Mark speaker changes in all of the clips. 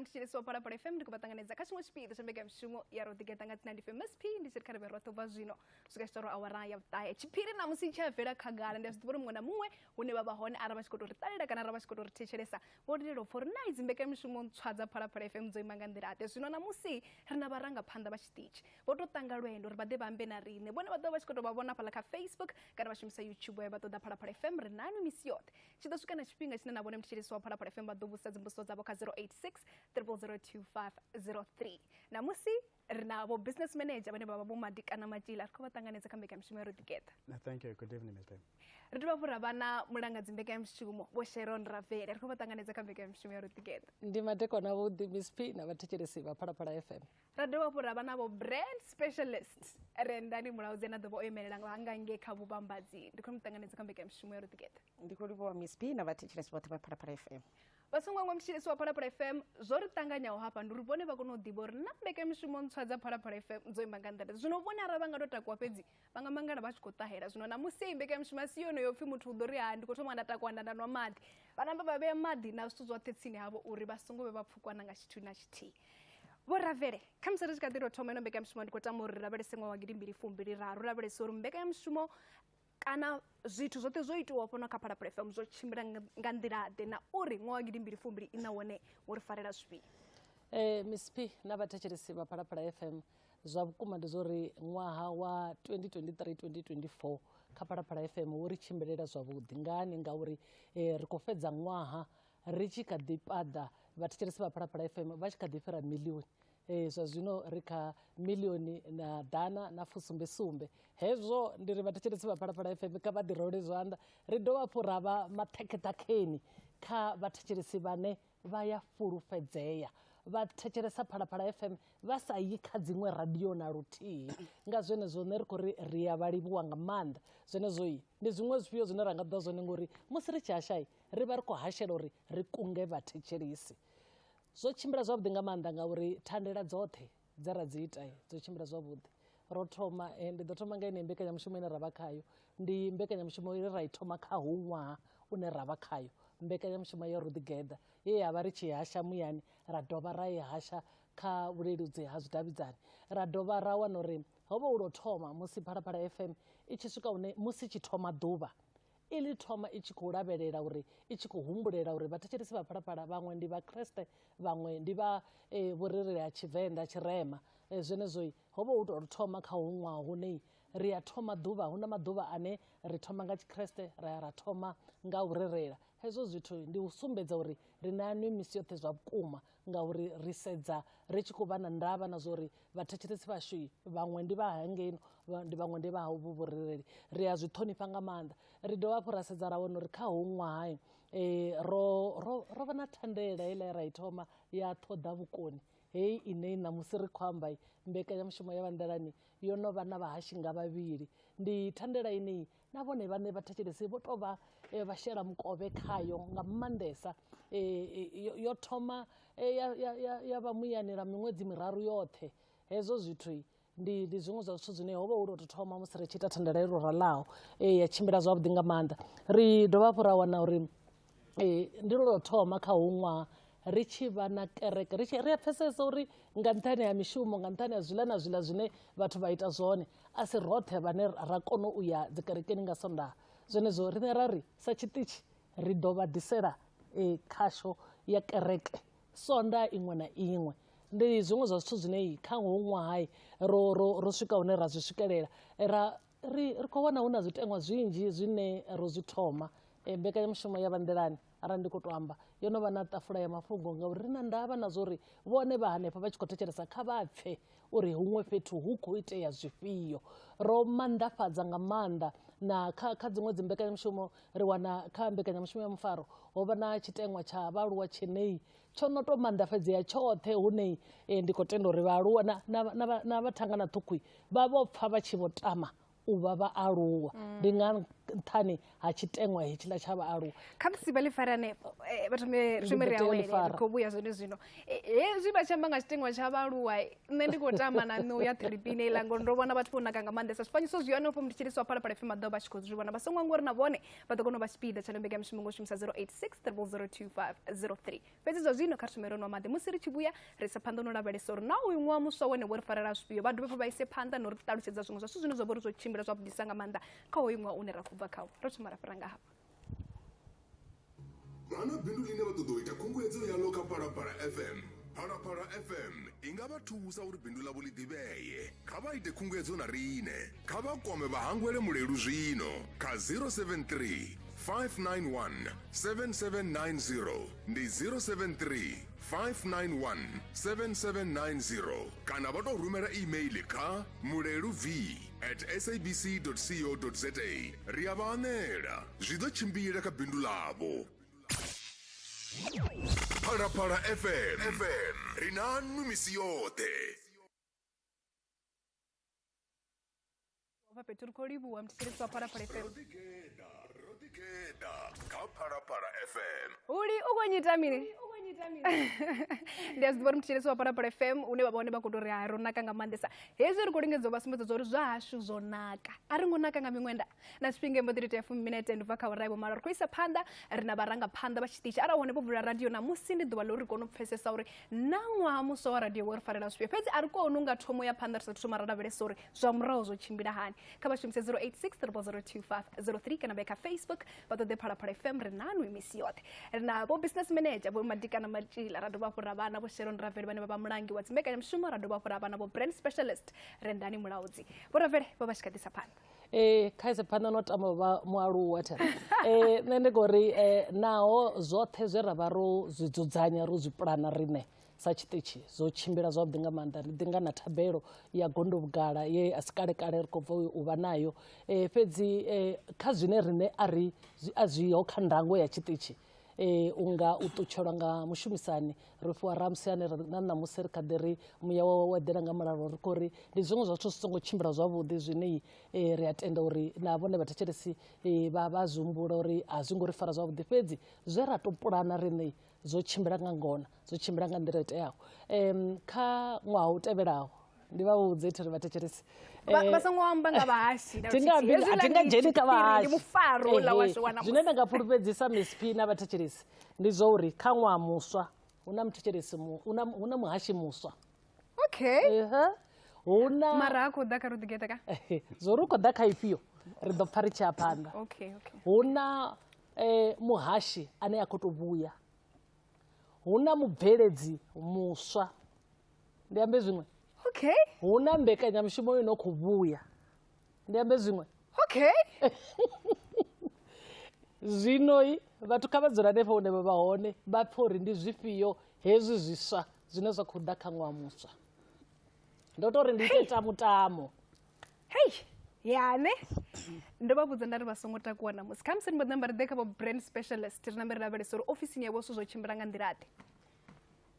Speaker 1: Mthetshelesi wa Phalaphala FM, ndi khou vha ṱanganedza kha tshiṅwe tshipiḓa tsha mbekanyamushumo ya Roḓigeḓa nga dzina ndi Famous P. Ndi tshi ri kha ri vhe roṱhe ubva zwino swika tshitoro awara ya vhuṱahe. Tshiphiri namusi tshi a bvela khagala, ndi a zwi ḓivha uri muṅwe na muṅwe hune vha vha hone arali vha tshi khou tou ri ṱalela kana arali vha tshi khou tou ri thetshelesa vho lindela u pfha uri na idzi mbekanyamushumo ntswa dza Phalaphala FM dzo ima nga nḓila ḓe. Zwino namusi ri na vharangaphanḓa vha tshiṱitshi vho tou tanga lwendo uri vha ḓe vha ambe na riṋe. Vhone vha ḓo vha tshi khou tou vha vhona fhaḽa kha Facebook kana vha shumisa YouTube vha ṱoḓa Phalaphala FM, ri nanu misi yoṱhe. Tshi ḓo swika na tshifhinga tshine na vhone mthetshelesi wa Phalaphala FM vha ḓo vhudzisa dzimbudziso dzavho kha 086 0002503. Namusi ri na vho business manager vhane vha vha Vho Madikana Matjila, ri khou vha ṱanganedza kha mbekanyamushumo ya Roḓigeḓa.
Speaker 2: Thank you. Good evening, Ms. P.
Speaker 1: Ri dovha hafhu ra vha na mulanga dzimbekanyamushumo Vho Sharon Ravele, ri khou vha ṱanganedza kha mbekanyamushumo ya Roḓigeḓa.
Speaker 3: Ndi madekwana avhuḓi Ms P na vhathetshelesi vha Phalaphala FM.
Speaker 1: Ra dovha hafhu ra vha na vho brand specialist Rendani Mulaudzi, na ḓovha o imelela nga ngei kha vhuvhambadzi. Ndi khou mu ṱanganedza kha mbekanyamushumo ya Roḓigeḓa.
Speaker 4: Ndi khou livhuwa Ms P na vhathetshelesi vhoṱhe vha Phalaphala FM.
Speaker 1: Vha songo hangwa mthetshelesi wa Phalaphala FM, zwo ri ṱanganyaho hafha ndi uri vhone vha kone u ḓivha uri na mbekanyamushumo ntswa dza Phalaphala FM dzo ima nga nḓila. Zwino vhone arali vha nga tou takuwa fhedzi vha nga mangala vha tshi khou ṱahela. Zwino namusi heyi mbekanyamushumo a si yone yo pfhi muthu u ḓo ri ha ndi khou thoma nda takuwa nda nwa maḓi. Vha namba vha vhea maḓi na zwithu zwoṱhe tsini havho uri vha songo vhe vha pfukwana nga tshithu na tshithihi. Vho Ravele, khamusi ri tshi kha ḓi tou thoma ino mbekanyamushumo ndi khou tama uri ri lavhelese ṅwaha wa gidimbili fumbili raru, ri lavhelese uri mbekanyamushumo kana zwithu zwoṱhe zwo itiwaho fhano kha Phalaphala FM zwo tshimbila nga nḓila ḓe, na uri ṅwaha wa gidimbili fumbili ina wone wo ri farela zwifhio.
Speaker 3: Ms P na vhathetshelesi vha Phalaphala FM, zwa vhukuma ndi zwori ṅwaha wa 2023-2024 kha Phalaphala FM wo ri tshimbilela zwavhuḓi. Ngani? Ngauri ri khou fhedza ṅwaha ri tshi kha ḓi paḓa vhathetshelesi vha Phalaphala FM vha tshi kha ḓi fhira miḽioni. Zwa zwino ri kha 1,177. Hezwo ndi ri vhathetshelesi vha Phalaphala FM kha vha ḓi role zwanḓa. Ri dovha hafhu ra vha maṱhekheṱhakheni kha vhathetshelesi vhane vha ya fulufhedzea, vha thetshelesa Phalaphala FM vha sa yi kha dziṅwe radio na luthihi. Nga zwenezwo nṋe ri khou ri ri ya vha livhuwa nga maanḓa. Zwenezwo ndi zwiṅwe zwifhio zwine ra nga ḓa zwone, ngori musi ri tshi hashai ri vha ri khou hashela uri ri kunge vhathetshelesi. Zwo tshimbila zwavhuḓi nga maanḓa ngauri thandela dzoṱhe dze ra dzi ita dzo tshimbila zwavhuḓi. Ro thoma, ndi ḓo thoma nga ine mbekanyamushumo ine ra vha khayo, ndi mbekanyamushumo ine ra i thoma kha hu ṅwaha une ra vha khayo, mbekanyamushumo ya Roḓigeḓa ye ya vha ri tshi hasha muyani, ra dovha ra i hasha kha vhuleludzi ha zwidavhidzani. Ra dovha ra wana uri ho vha hu lwo thoma musi Phalaphala FM i tshi swika hune musi i tshi thoma ḓuvha i ḽi thoma i tshi khou lavhelela uri i tshi khou humbulela uri vhathetshelesi vha Phalaphala vhaṅwe ndi Vhakreste, vhaṅwe ndi vha vhurereli ha Tshivenḓa, Tshirema. Zwenezwo ho vha hu tou thoma kha hu ṅwaha hune ri a thoma ḓuvha, hu na maḓuvha ane ri thoma nga Tshikreste ra ya ra thoma nga u rerela. Hezwo zwithu ndi u sumbedza uri ri na nwi misi yoṱhe zwa vhukuma, ngauri ri sedza ri tshi khou vha na ndavha na zwa uri vhathetshelesi vhashu vhaṅwe ndi vha hangeino, ndi vhaṅwe ndi vha hovhu vhurereli. Ri a zwi ṱhonifha nga maanḓa. Ri dovha hafhu ra sedza ra wana uri kha hohu ṅwaha ro vha na thandela heiḽa ra i thoma ya ṱhoḓa vhukoni heyi ine ṋamusi ri khou amba mbekanyamushumo ya Vhanḓilani yo no vha na vhahashi nga vhavhili. Ndi thandela ine na vhone vhaṋe vhathetshelesi vho tou vha vha shela mukovhe khayo nga maanḓesa. Yo thoma ya vha muyani lwa miṅwedzi miraru yoṱhe. Hezwo zwithu ndi zwiṅwe zwa zwithu zwine ho vha hu lwo tou thoma musi ri tshi ita thandela yo ralaho, ya tshimbila zwavhuḓi nga maanḓa. Ri dovha hafhu ra wana uri ndi lwo thoma kha hu ṅwaha ri tshi vha na kereke, ri a pfesesa uri nga nṱhani ha mishumo, nga nṱhani ha zwiḽa na zwiḽa zwine vhathu vha ita zwone, a si roṱhe vhane ra kona u ya dzikerekeni nga Sondaha. Zwenezwo riṋe ra ri sa tshiṱitshi ri ḓo vha ḓisela khasho ya kereke Sondaha iṅwe na iṅwe. Ndi zwiṅwe zwa zwithu zwine kha hu ṅwaha ro swika hune ra zwi swikelela. Ri khou wana hu na zwiteṅwa zwinzhi zwine ro zwi thoma. Mbekanyamushumo ya Vhanḓilani, arali ndi khou tou amba, yo no vha na ṱafula ya mafhungo, ngauri ri na ndavha na zwa uri vhone vha hanefha vha tshi khou thetshelesa kha vha pfe uri huṅwe fhethu hu khou itea zwifhio. Ro maanḓafhadza nga maanḓa na kha dziṅwe dzi mbekanyamushumo. Ri wana kha mbekanyamushumo ya mufaro ho vha na tshiteṅwa tsha vhaaluwa tshenei tsho no tou maanḓafhadzea tshoṱhe, hune ndi khou tenda uri vhaaluwa na vhathangana ṱhukhu vha vho pfa vha tshi vho tama u vha vhaaluwa. Ndi nga nṱhani ha tshiteṅwa hetshiḽa tsha vhaaluwa.
Speaker 1: Kha musi vha ḽi fare hanefho, vha thome ri thome ri awele, ri khou vhuya zwone zwino. Hezwi vha tshi amba nga tshiteṅwa tsha vhaaluwa, nṋe ndi khou tama na nṋe u ya ṱhiripini heiḽa ngori ndo vhona vhathu vho naka nga maanḓesa. Zwifanyiso zwi hanefho muthetshelesi wa Phalaphala FM maḓuvha vha tshi khou zwi vhona, vha songo hangwa uri na vhone vha ḓo kona u vha tshipiḓa tsha mbekanyamushumo ngo shumisa 086 0002503. Fhedzi zwa zwino kha ri thome ro nwa maḓi, musi ri tshi vhuya ri isa phanḓa no lavhelesa uri na uyu ṅwaha muswa wone wo ri farela zwifhio, vha dovhe vha ise phanḓa no ri ṱalutshedza zwiṅwe zwa zwithu zwine zwa vha uri zwo tshimbila zwavhuḓisa nga maanḓa kha hoyu ṅwaha une ra khou bva khawo. Ro thoma ra fhira nga hafha.
Speaker 2: Vha na bindu ḽine vha ṱoḓa u ita khunguwedzo yaḽo kha Phalaphala FM. Phalaphala FM i nga vha thusa uri bindu ḽavho ḽi ḓivhee. Kha vha ite khunguwedzo na riṋe. Kha vha kwame vha hangwele Mulelu zwino kha 073 591 7790, ndi 073 591 7790, kana vha tou rumela email kha muleluv@sabc.co.za. Ri a vha anela, zwi ḓo tshimbila kha bindu ḽavho. Phalaphala FM, ri na nwi misi yoṱhe.
Speaker 1: Hafha fhethu ri khou livhuwa muthetshelesi wa Phalaphala FM.
Speaker 2: Ro ḓigeḓa kha Phalaphala FM.
Speaker 1: Huli u khou nyita mini? Ndi a zwi ḓivha uri muthetshelesi wa Phalaphala FM une vha vha hone vha khou tou ri hai ro naka nga maanḓesa. Hezwi ri khou lingedza u vha sumbedza zwa uri zwa hashu zwo naka. A ri ngo naka nga miṅwenda. Na tshifhinga mbo ḓi ri tea 10 minete ndi bva kha awara ya vhumalo. Ri khou isa phanḓa ri na vharangaphanḓa vha tshiṱitshi. Arali hone vho vula radio ṋamusi ndi ḓuvha ḽo ri kone u pfesesa uri na ṅwaha muswa wa radio wo ri farela zwifhio. Fhedzi a ri koni u nga thomo ya phanḓa ri sa thoma ra lavhelesa uri zwa murahu zwo tshimbila hani. Kha vha shumise 086 0002503 kana vha kha Facebook vha ṱoḓe Phalaphala FM, ri na nwi misi yoṱhe. Ri na vho business manager vho Madikana Matshila, ra dovha hafhu ra vha na vho Sharon Ravele vhane vha vha mulangi wa dzimbekanyamushumo, ra dovha hafhu ra vha na vho brand specialist Rendani Mulaudzi. Vho Ravele vho vha tshi kha ḓisa phanḓa.
Speaker 3: Kha ise phanḓa no tama vha mualuwa thera. Nṋe ndi khou ri naho zwoṱhe zwe ra vha ro zwi dzudzanya ro zwi pulana riṋe sa tshiṱitshi zwo tshimbila zwavhuḓi nga maanḓa, ri ḓi nga na thabelo ya gondo vhugala ye a si kale kale ri khou bva u vha nayo. Fhedzi kha zwine riṋe a ri a zwiho kha ndango ya tshiṱitshi, unga u ṱutshelwa nga mushumisani ri fhiwa Ramsey ane na ṋamusi ri kha ḓi ri muya wawe wa eḓela nga mulalo, ri khou ri ndi zwiṅwe zwa zwithu zwi songo tshimbila zwavhuḓi zwine ri a tenda uri na vhone vhathetshelesi vha zwi humbula uri a zwi ngo ri fara zwavhuḓi. Fhedzi zwe ra to pulana riṋe zwo tshimbila nga ngona, zwo tshimbila nga nḓila i teaho. Kha ṅwaha u tevhelaho ndi vha vhudze uri vhathetshelesi
Speaker 1: vha songo amba nga vhahashi.
Speaker 3: Thi nga dzheni kha vhahashi,
Speaker 1: ndi mufaro uḽa washu wa ṋamusi.
Speaker 3: Zwine nda nga fhulufhedzisa Miss P na vhathetshelesi ndi zwa uri kha ṅwaha muswa hu na muthetshelesi hu na muhashi muswa.
Speaker 1: Okay.
Speaker 3: Hu na
Speaker 1: mara ha khou ḓa kha ro ḓigeḓa ka
Speaker 3: zwo ri khou ḓa kha ifhio ri ḓo pfha ri tshi ya phanḓa.
Speaker 1: Okay, okay.
Speaker 3: Hu na muhashi ane a khou tou vhuya, hu na mubveledzi muswa, ndi ambe zwiṅwe.
Speaker 1: Okay.
Speaker 3: Hu na mbekanyamushumo yo no khou vhuya, ndi ambe zwiṅwe.
Speaker 1: Okay.
Speaker 3: Zwino vhathu kha vha dzula hanefho hune vha vha hone vha pfhe uri ndi zwifhio hezwi zwiswa zwine zwa khou ḓa kha ṅwaha muswa. Ndo tou ri ndi ite tamutamo.
Speaker 1: Hey, yane ndo vha vhudza nda ri vha songo takuwa ṋamusi. Khamusi ndi mbo ḓi namba ri ḓe kha vho brand specialist ri nambe ri lavhelesa uri ofisini yavho zwithu zwo tshimbila nga nḓila ḓe.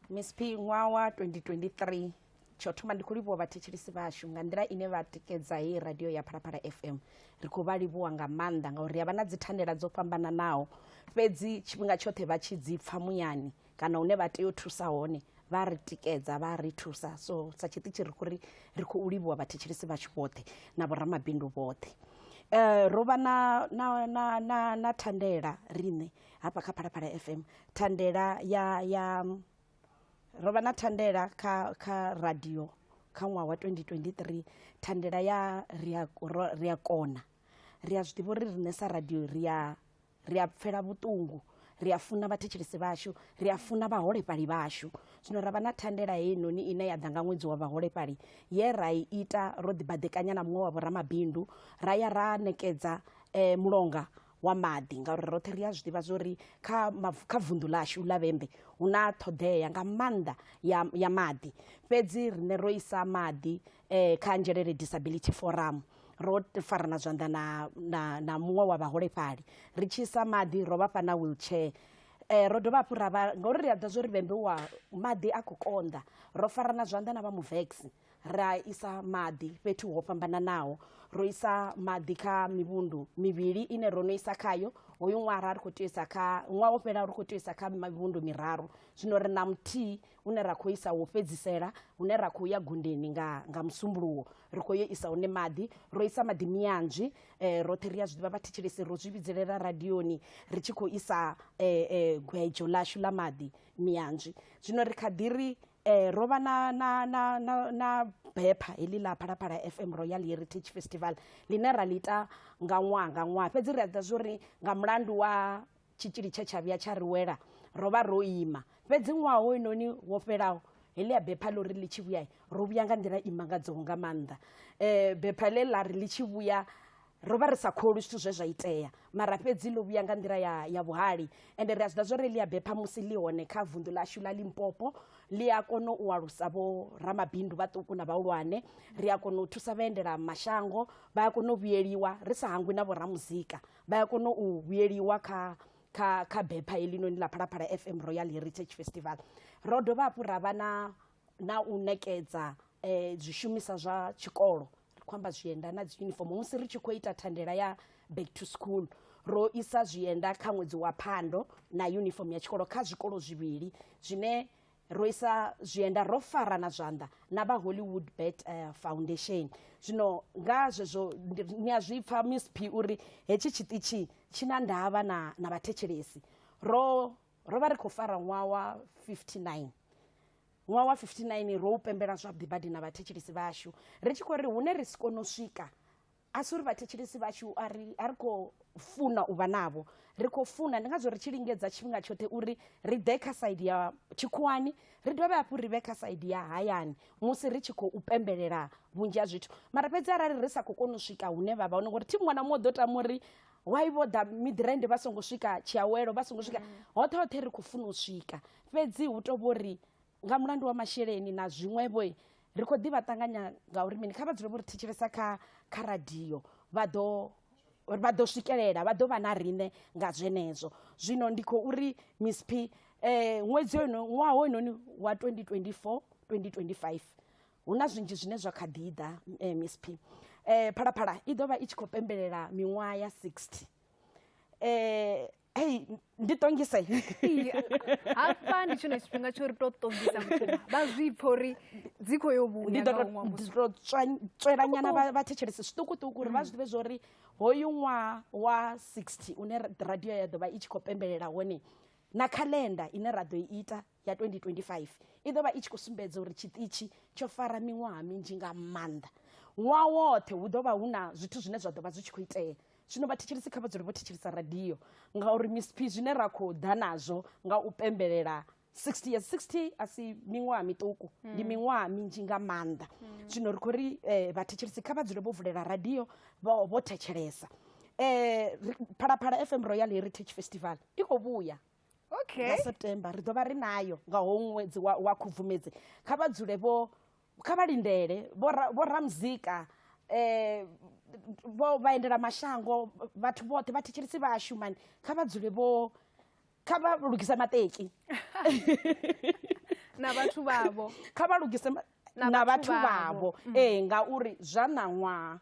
Speaker 4: Miss P, ṅwaha wa 2023 tsho thoma ndi khou livhuwa vhathetshelesi vhashu nga nḓila ine vha tikedza heyi radio ya Phalaphala FM. Ri khou vha livhuwa nga maanḓa ngauri ri a vha na dzi thandela dzo fhambananaho, fhedzi tshifhinga tshoṱhe vha tshi dzi pfha muyani kana hune vha tea u thusa hone vha ri tikedza, vha ri thusa. So sa tshiṱitshi ri khou ri ri khou livhuwa vhathetshelesi vhashu vhoṱhe na vhoramabindu vhoṱhe. Ro vha na thandela riṋe hafha kha Phalaphala FM, thandela ya ro vha na thandela kha radio kha ṅwaha wa 2023, thandela ya ri a kona. Ri a zwi ḓivha uri riṋe sa radio ri a pfela vhuṱungu, ri a funa vhathetshelesi vhashu, ri a funa vhaholefhali vhashu. Zwino ra vha na thandela heinoni ine ya ḓa nga ṅwedzi wa vhaholefhali, ye ra i ita ro ḓibaḓekanya na muṅwe wa vhoramabindu, ra ya ra ṋekedza mulonga wa maḓi, ngauri roṱhe ri a zwi ḓivha zwori kha vunḓu ḽashu ḽa Vhembe hu na ṱhoḓea nga maanḓa ya maḓi. Fhedzi riṋe ro isa maḓi kha Nzhelele Disability Forum, ro farana zwanḓa na muṅwe wa vhaholefhali, ri tshi isa maḓi ro vha fha na wheelchair. Ro dovha hafhu ra vha, ngauri ri a ḓivha zwori Vhembe wa maḓi a khou konḓa, ro farana zwanḓa na vha Muvex, Ra isa maḓi fhethu ho fhambananaho, ro isa maḓi kha mivhundu mivhili ine ro no isa khayo. Hoyu ṅwaha ri khou tea u isa kha ṅwaha wo fhelaho ri khou tea u isa kha mivhundu miraru. Zwino ri na muthihi une ra khou isa wo fhedzisela, hune ra khou ya Gundeni nga Musumbuluwo, ri khou yo isa hone maḓi. Ro isa maḓi Mianzwi, roṱhe ri a zwi ḓivha vhathetshelesi, ro zwi vhidzelela radioni ri tshi khou isa gwedzo ḽashu ḽa maḓi Mianzwi. Zwino ri kha ḓi ri ro vha na bepha heḽi ḽa Phalaphala FM Royal Heritage Festival ḽine ra ḽi ita nga ṅwaha nga ṅwaha, fhedzi ri a ḓivha zwa uri nga mulandu wa tshitzhili tshe tsha vhuya tsha ri wela ro vha ro ima. Fhedzi ṅwaha hoyunoni wo fhelaho heḽia bepha ḽo ri ḽi tshi vhuya ro vhuya nga nḓila i mangadzaho nga maanḓa. Bepha ḽe ḽa ri ḽi tshi vhuya ro vha ri sa kholwi zwithu zwe zwa itea, mara fhedzi ḽo vhuya nga nḓila ya vhuhali. Ende ri a zwi ḓivha zwa uri ḽi a bepha musi ḽi hone kha vunḓu ḽashu ḽa Limpopo, ḽi a kona u alusa vho ramabindu vhaṱuku na vhahulwane, ri a kona u thusa vhaendela mashango, vha a kona u vhuyeliwa, ri sa hangwi na vho ramuzika vha a kona u vhuyeliwa kha bepha heḽinoni ḽa Phalaphala FM Royal Heritage Festival. Ro dovha hafhu ra vha na u ṋekedza zwishumiswa zwa tshikolo, ri khou amba zwienda na dzi uniform. Musi ri tshi khou ita thandela ya back to school, ro isa zwienda kha ṅwedzi wa Phando na uniform ya tshikolo kha zwikolo zwivhili, zwine ro isa zwienda ro farana zwanḓa na vha Hollywood Bet Foundation. Zwino nga zwezwo ni a zwi pfa Miss P uri hetshi tshiṱitshi tshi na ndavha na vhathetshelesi. Ro vha ri khou fara ṅwaha wa 59. Ṅwaha wa 59 ro u pembela zwavhuḓi badi na vhathetshelesi vhashu, ri tshi khou ri hune ri si kone u swika a si uri vhathetshelesi vhashu a ri khou funa u vha navho, ri khou funa. Ndi ngazwo ri tshi lingedza tshifhinga tshoṱhe uri ri ḓe kha saidi ya tshikhuwani, ri dovhe hafhu ri vhe kha saidi ya hayani musi ri tshi khou pembelela vhunzhi ha zwithu. Mara fhedzi arali ri sa khou kona u swika hune vha vha hone, ngori thi muṅwe na muṅwe u ḓo tama uri why vho ḓa Midrand vha songo swika Tshiawelo, vha songo swika hoṱhe hoṱhe, ri khou funa u swika, fhedzi hu tou vho ri nga mulandu wa masheleni na zwiṅwevho ri khou ḓi vha ṱanganya ngauri mini, kha vha dzule vho ri thetshelesa kha radio, vha ḓo swikelela, vha ḓo vha na riṋe nga zwenezwo. Zwino ndi khou uri Miss P, ṅwedzi hono, ṅwaha hoyunoni wa 2024 2025 hu na zwinzhi zwine zwa kha ḓi ḓa. Miss P, Phalaphala i ḓo vha i tshi khou pembelela miṅwaha ya 60. Hey, ndi ṱongise
Speaker 1: hafha ndi tshone tshifhinga tsho ri to ṱongisa vhukuma, vha zwi pfha uri dzi khou yo vhuya.
Speaker 4: Ndi ḓo tswelanyana vhathetshelesi zwiṱukuṱuku uri vha zwi ḓivhe zwa uri hoyu ṅwaha wa 60 une radio ya ḓo vha i tshi khou pembelela hone, na khalenda ine ra ḓo i ita ya 2025 i ḓo vha i tshi khou sumbedza uri tshiṱitshi tsho fara miṅwaha minzhi nga maanḓa. Ṅwaha woṱhe hu ḓo vha hu na zwithu zwine zwa ḓo vha zwi tshi khou itea. Zwino vhathetshelesi kha vha dzule vho thetshelesa radio, ngauri Miss P zwine ra khou ḓa nazwo nga u pembelela 60 years, 60 a si miṅwaha miṱuku, ndi miṅwaha minzhi nga maanḓa. Zwino ri khou ri vhathetshelesi kha vha dzule vho vulela radio vho thetshelesa. Phalaphala FM Royal Heritage Festival i khou vhuya.
Speaker 1: Okay.
Speaker 4: Nga September ri ḓo vha ri nayo nga ho ṅwedzi wa Khubvumedzi. Kha vha dzule vho, kha vha lindele vho ramuzika, vho vhaendela mashango, vhathu vhoṱhe vhathetshelesi vhashu mani, kha vha dzule vho, kha vha lugise maṱeki
Speaker 1: na vhathu vhavho,
Speaker 4: kha vha lugise na vhathu vhavho. Ngauri zwa ṋaṅwaha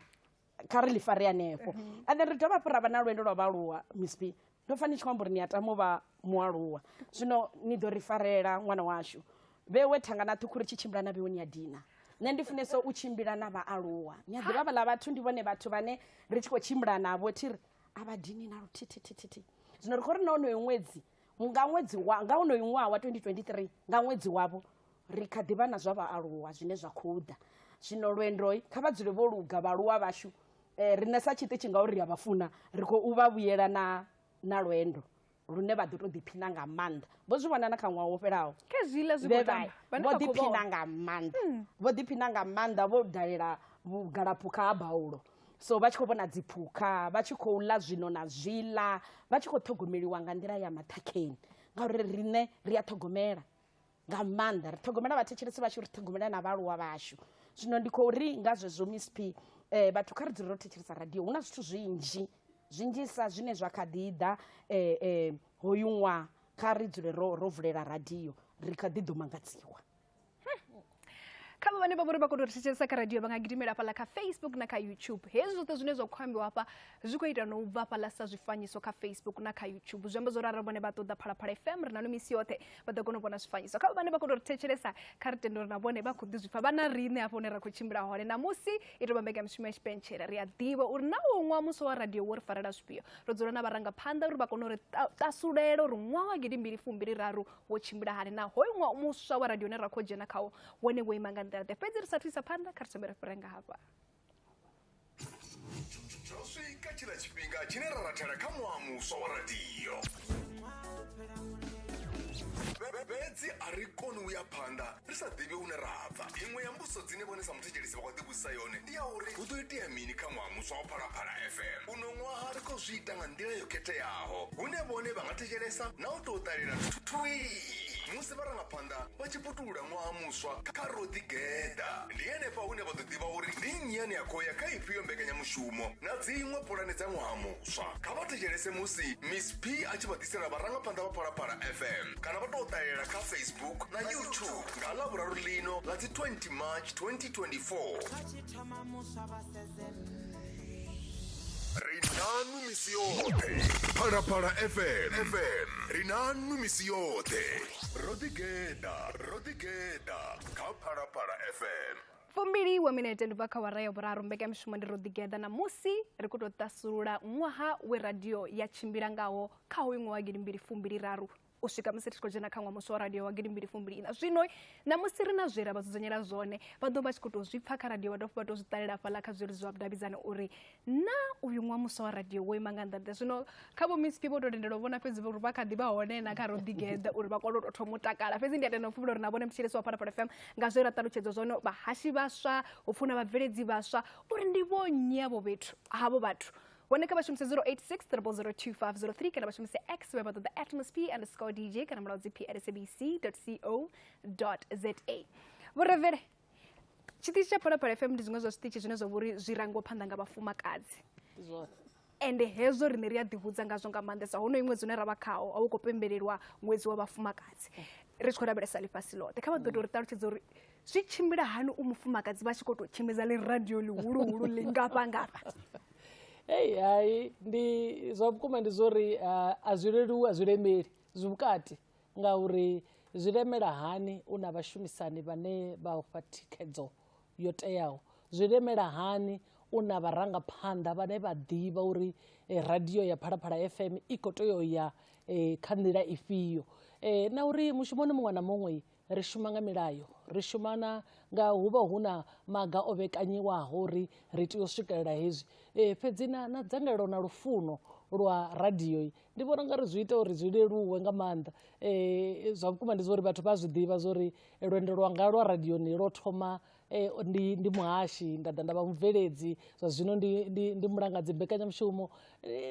Speaker 4: kha ri ḽi fare hanefho. And then ri dovha hafhu ra vha na lwendo lwa vhaaluwa. Miss P, ndo pfa ni tshi khou amba uri ni a tama u vha mualuwa, zwino ni ḓo ri farela ṅwana washu. Vhewe thangana ṱhukhu ri tshi tshimbila na vhewe ni a dina. Nṋe ndi funesa u tshimbila na vhaaluwa. Ni a ḓivha vhaḽa vhathu ndi vhone vhathu vhane ri tshi khou tshimbila navho thi ri a vha dini na luthithithithi. Zwino ri khou ri na honoyo ṅwedzi, nga ṅwedzi wa, nga honoyo ṅwaha wa 2023, nga ṅwedzi wavho ri kha ḓivha na zwa vhaaluwa zwine zwa khou ḓa. Zwino lwendo kha vha dzule vho luga vhaaluwa vhashu. Riṋe sa tshiṱitshi ngauri ri a vha funa, ri khou vha vhuyela na lwendo lune vha ḓo tou ḓiphina nga maanḓa. Vho zwi vhona na kha ṅwaha wo fhelaho.
Speaker 1: Khezwiḽa zwi khou tamba, vhane
Speaker 4: Vho
Speaker 1: vha khou
Speaker 4: ḓiphina
Speaker 1: vhona.
Speaker 4: nga maanḓa. Vho ḓiphina nga maanḓa, vho dalela vhugalaphukha ha Baulo. So vha tshi khou vhona dziphukha, vha tshi khou ḽa zwino na zwiḽa, vha tshi khou ṱhogomeliwa nga nḓila ya maṱhakheni. Ngauri riṋe ri a ṱhogomela nga maanḓa, ri ṱhogomela vhathetshelesi vhashu, ri ṱhogomela na vhaaluwa vhashu. Zwino ndi khou ri nga zwezwo Miss P, vhathu kha ri dzule ro thetshelesa radio. Hu na zwithu zwinzhi zwinzhisa zwine zwa kha ḓi ḓa hoyu ṅwaha. Kha ri dzule ro vulela radio, ri kha ḓi ḓo mangadziwa.
Speaker 1: Kha vhane vha vhori vha khou tou thetshelesa kha radio vha nga gidimela hafhaḽa kha Facebook na kha YouTube. Hezwi zwoṱhe zwine zwa khou ambiwa hafha zwi khou ita no u bva hafhaḽa sa zwifanyiso kha Facebook na kha YouTube. Zwi amba zwo ri arali vhone vha ṱoḓa Phalaphala FM ri na no misi yoṱhe vha ḓo kona u vhona zwifanyiso. Kha vhane vha khou tou thetshelesa kha ri tende uri na vhone vha khou ḓi zwi pfa vha na riṋe hafho hune ra khou tshimbila hone. Namusi i tou vha mbekanyamushumo ya tshipentshela, ri a ḓivha uri na uyu ṅwaha muswa wa radio wo ri farela zwifhio. Ro dzula na vharangaphanḓa uri vha kone uri tasulela uri ṅwaha wa 2023 wo tshimbila hani na hoyu ṅwaha muswa wa radio une ra khou dzhena khawo wone wo ima nga nḓila ḓe. Fhedzi ri sathu isa phanḓa kha ri thome ri fhire nga hafha.
Speaker 2: Zwo swika tshiḽa tshifhinga tshine ra rathela kha ṅwaha muswa wa radio. Fhedzi a ri koni u ya phanḓa ri sa ḓivhi hune ra bva. Iṅwe ya mbudziso dzine vhone sa muthetshelesi vha khou ḓivhudzisa yone ndi ya uri hu ḓo itea mini kha ṅwaha muswa wa Phalaphala FM. Uno ṅwaha ri khou zwi ita nga nḓila yo khetheaho hune vhone vha nga thetshelesa na u tou ṱalela thwii musi vharangaphanḓa vha tshi putulula ṅwaha muswa kha Roḓi Geḓa. Ndi henefha hune vha ḓo ḓivha uri ndi nnyi ane a khou ya kha ifhio mbekanyamushumo na dziṅwe pulane dza ṅwaha muswa. Kha vha thetshelese musi Miss P a tshi vha ḓisela vharangaphanḓa vha Phalaphala FM kana vha tou ṱalela kha Facebook na YouTube nga Ḽavhuraru ḽino ḽa dzi 20 March 2024. Ri nanu misi yoṱhe. Phalaphala FM. FM. Ri nanu misi yoṱhe. Ro ḓi geḓa, ro ḓi geḓa kha Phalaphala FM.
Speaker 1: 20 wa minete ndi bva kha wara ya vhuraru. Mbekanyamushumo ndi Ro ḓi geḓa na musi ri khou tou ṱasulula ṅwaha we radio ya tshimbila ngawo kha hoyu ṅwaha wa 2023 u swika musi ri tshi khou dzhena kha ṅwaha muswa wa radio wa 2024. Zwino na musi ri na zwe ra vha dzudzanyela zwone vha ḓo vha tshi khou tou zwi pfa kha radio vha dovha vha tou zwi ṱalela hafhaḽa kha zwileludzi zwa vhudavhidzani uri na uyu ṅwaha muswa wa radio wo ima nga nḓila ḓe. Zwino kha vho Miss P vho tou tendelwa u vhona fhedzi uri vha kha ḓi vha hone na kha Ro ḓi geḓa uri vha kone u tou thoma u takala. Fhedzi ndi a tenda u fhumula uri na vhone muthetshelesi wa Phalaphala FM nga zwe ra ṱalutshedzwa zwone vhahashi vhaswa hu pfhi hu na vhabveledzi vhaswa uri ndi vho nnyi avho vhethu havho vhathu. Vhone kha vha shumise 086 0002503 kana vha shumise X vhe vha ṱoḓa @MissP_DJ kana mulaudzi P at sabc.co.za. Vhurevele, tshiṱitshi tsha Phalaphala FM ndi zwiṅwe zwa zwiṱitshi zwine zwa vhori zwi rangiwa phanḓa nga vhafumakadzi. Ende hezwo riṋe ri a ḓihudza ngazwo nga maanḓesa. Hono ṅwedzi une ra vha khawo a u khou pembelelwa ṅwedzi wa vhafumakadzi ri tshi khou lavhelesa ḽifhasi ḽoṱhe. Kha vha ḓo tou ri ṱalutshedza uri zwi tshimbila hani u mufumakadzi vha tshi khou tou tshimbidza ḽi radio ḽihuluhulu ḽingafha ngafha.
Speaker 3: Hey, hai ndi zwa vhukuma ndi zwori a zwi leluwi a zwi lemeli zwi vhukati ngauri zwi lemela hani u na vhashumisani vhane vha fha thikhedzo yo teaho, zwi lemela hani u na vharangaphanḓa vhane vha ḓivha uri radio ya Phalaphala FM i khou tea u ya kha nḓila ifhio, na uri mushumoni muṅwe na muṅwe ri shuma nga milayo, ri shuma na nga hu vha hu na maga o vhekanyiwaho uri ri tea u swikelela hezwi. Fhedzi na dzangalelo na lufuno lwa radio ndi vhona ungari zwi ita uri zwi leluwe nga maanḓa. Zwa vhukuma ndi zwa uri vhathu vha zwi ḓivha zwa uri lwendo lwanga lwa radioni lwo thoma ndi muhashi, nda ḓa nda vha mubveledzi, zwa zwino ndi mulangadzi mbekanyamushumo.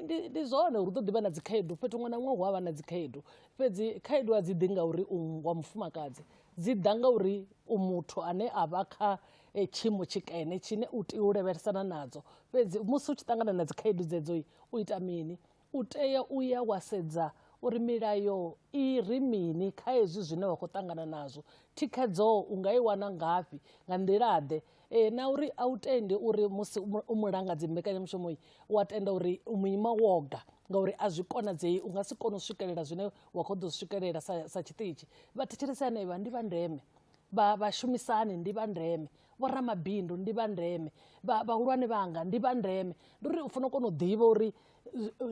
Speaker 3: Ndi zwone uri hu ḓo ḓivha na dzikhaedu, fhethu huṅwe na huṅwe hu a vha na dzikhaedu, fhedzi khaedu a dzi ḓi ngauri u wa mufumakadzi, dzi ḓa ngauri u muthu ane a vha kha tshiimo tshikene tshine u tea u lavhelesana nadzo. Fhedzi musi u tshi ṱangana na dzikhaedu dzedzo u ita mini? U tea u ya wa sedza uri milayo i ri mini kha hezwi zwine wa khou ṱangana nazwo, thikhedzo u nga i wana ngafhi, nga nḓila ḓe, na uri a u tendi uri musi u mulangadzi mbekanyamushumo wa tenda uri u muima woga ngauri a zwi konadzei, u nga si kone u swikelela zwine wa khou ḓo swikelela sa tshiṱitshi. Vhathetshelesi hanevha ndi vha ndeme, vhashumisani ndi vha ndeme, vhoramabindu ndi vha ndeme, vhahulwane vhanga ndi vha ndeme. Ndi uri u fanela u kona u ḓivha uri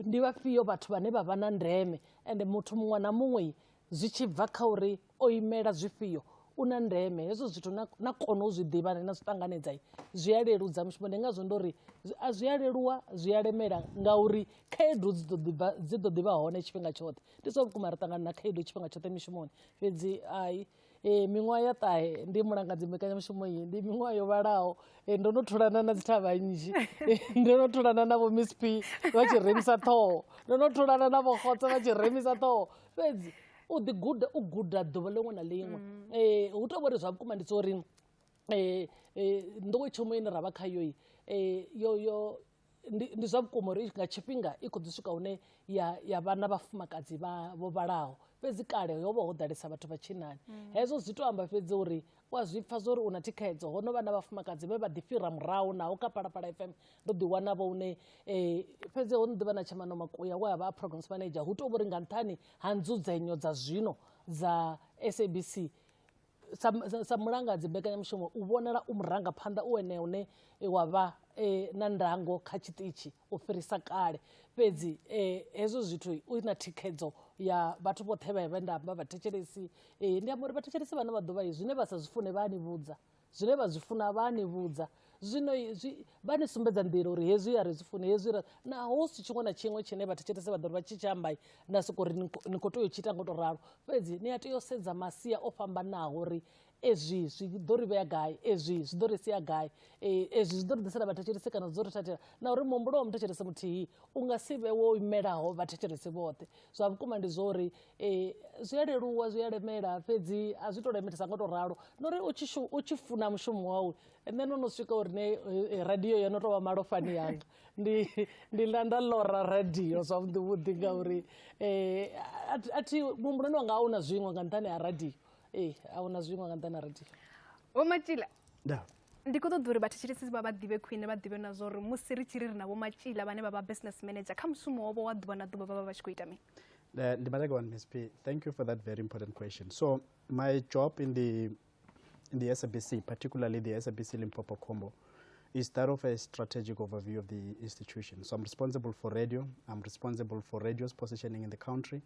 Speaker 3: ndi vhafhio vhathu vhane vha vha na ndeme, ende muthu muṅwe na muṅwe zwi tshi bva kha uri o imela zwifhio u na ndeme. Hezwo zwithu na kona u zwi ḓivha na zwi ṱanganedza zwi a leludza mushumo. Ndi ngazwo ndo ri a zwi a leluwa, zwi a lemela ngauri khaedu dzi ḓo ḓivha hone tshifhinga tshoṱhe. Ndi zwa vhukuma ri ṱangana na khaedu tshifhinga tshoṱhe mishumoni, fhedzi ai miṅwaha ya ṱahe ndi mulangadzi mbekanyamushumo iyi, ndi miṅwaha yo vhalaho. Ndo no thulana na dzithavha nnzhi, ndo no thulana na vho Miss P vha tshi remisa ṱhoho, ndo no thulana na vho Khotso vha tshi remisa ṱhoho, fhedzi u ḓi guda u guda ḓuvha ḽiṅwe na ḽiṅwe. Hu tou vha uri zwa vhukuma ndi zwa uri nḓowetshumo ine ra vha khayo yo Ndi zwa vhukuma uri nga tshifhinga i khou ḓi swika hune ya vha na vhafumakadzi vho vhalaho, fhedzi kale ho vha ho ḓalesa vhathu vha tshinnani. Hezwo zwi to amba fhedzi uri u a zwi pfa zwo uri u na thikhedzo, ho no vha na vhafumakadzi vhe vha ḓi fhira murahu naho kha Phalaphala FM ndo ḓi wana vho hune fhedzi ho no ḓi vha na Tshamano Makuya we a vha a programs manager. Hu to vha uri nga nṱhani ha nzudzanyo dza zwino dza SABC sa mulangadzi mbekanyamushumo u vhonala u murangaphanḓa u ene une wa vha na ndango kha tshiṱitshi u fhirisa kale. Fhedzi hezwo zwithu u na thikhedzo ya vhathu vhoṱhe vhe nda amba vhathetshelesi. Ndi amba uri vhathetshelesi vhane vha ḓovha zwine vha sa zwi fune vha ni vhudza, zwine vha zwi funa vha ni vhudza, zwino vha ni sumbedza nḓila uri hezwi a ri zwi funi, hezwi naho si tshiṅwe na tshiṅwe tshine vhathetshelesi vha ḓo ri vha tshi tshi amba na soko uri ni khou tea u tshi ita ngo to ralo. Fhedzi ni a tea u sedza masia o fhambanaho uri ezwi zwi ḓo ri vhea gai, ezwi zwi ḓo ri sia gai, ezwi zwi ḓo ri ḓisela vhathetshelesi kana zwi ḓo ri thathela, na uri muhumbulo wa muthetshelesi muthihi u nga si vhe wo imelaho vhathetshelesi vhoṱhe. Zwa vhukuma ndi zwo uri zwi a leluwa, zwi a lemela, fhedzi a zwi to lemelesa ngo to ralo. Na uri u tshi funa mushumo wau, nṋe no no swika uri ne radio yo no tou vha malofhani yanga, ndi ḽa nda ḽora radio zwavhuḓi vhuḓi, ngauri a thi muhumbuloni wanga a huna zwiṅwe nga nṱhani ha radio. A huna zwiṅwe nga nṱhani ha radio.
Speaker 1: Vho Matshila, ndi khou ṱoḓa uri vhathetshelesi vha ḓivhe khwine, vha ḓivhe na zwa uri musi ri tshi ri na Vho Matshila vhane vha vha business manager kha mushumo wavho wa ḓuvha na ḓuvha vha vha vha tshi khou ita mini?
Speaker 5: Ndi Ms. P, thank you for that very important question. So my job in the SABC, particularly the SABC Limpopo Combo, is that of a strategic overview of the institution. So I'm responsible for radio. I'm responsible for radio's positioning in the country.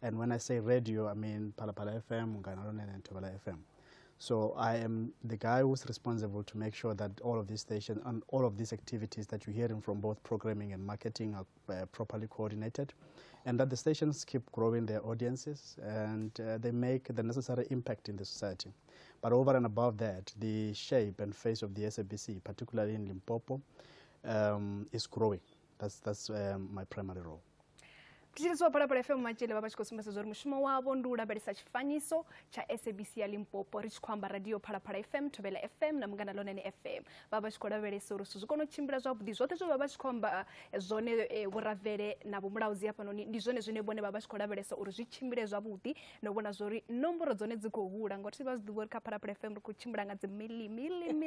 Speaker 5: And when I say radio, I mean Phalaphala FM, Munghana Lonene, and Thobela FM. So I am the guy who's responsible to make sure that all of these stations and all of these activities that you're hearing from both programming and marketing are properly coordinated, and that the stations keep growing their audiences and they make the necessary impact in the society. But over and above that, the shape and face of the SABC, particularly in Limpopo, is growing. That's my primary role.
Speaker 1: Thetshelesi wa Phalaphala FM Matshela vha vha tshi khou sumbedza uri mushumo wavho ndi u lavhelesa tshifanyiso tsha SABC ya Limpopo, ri tshi khou amba radio Phalaphala FM, Thobela FM na Munghana Lonene FM. Vha vha tshi khou lavhelesa uri zwithu zwi kone u tshimbila zwavhuḓi, zwoṱhe zwe vha vha tshi khou amba zwone Vho Ravele na Vho Mulaudzi hafhanoni ndi zwone zwine vhone vha vha tshi khou lavhelesa uri zwi tshimbile zwavhuḓi, na u vhona zwa uri nomboro dzone dzi khou hula, ngori vha zwi ḓivha uri kha Phalaphala FM ri khou tshimbila nga dzi million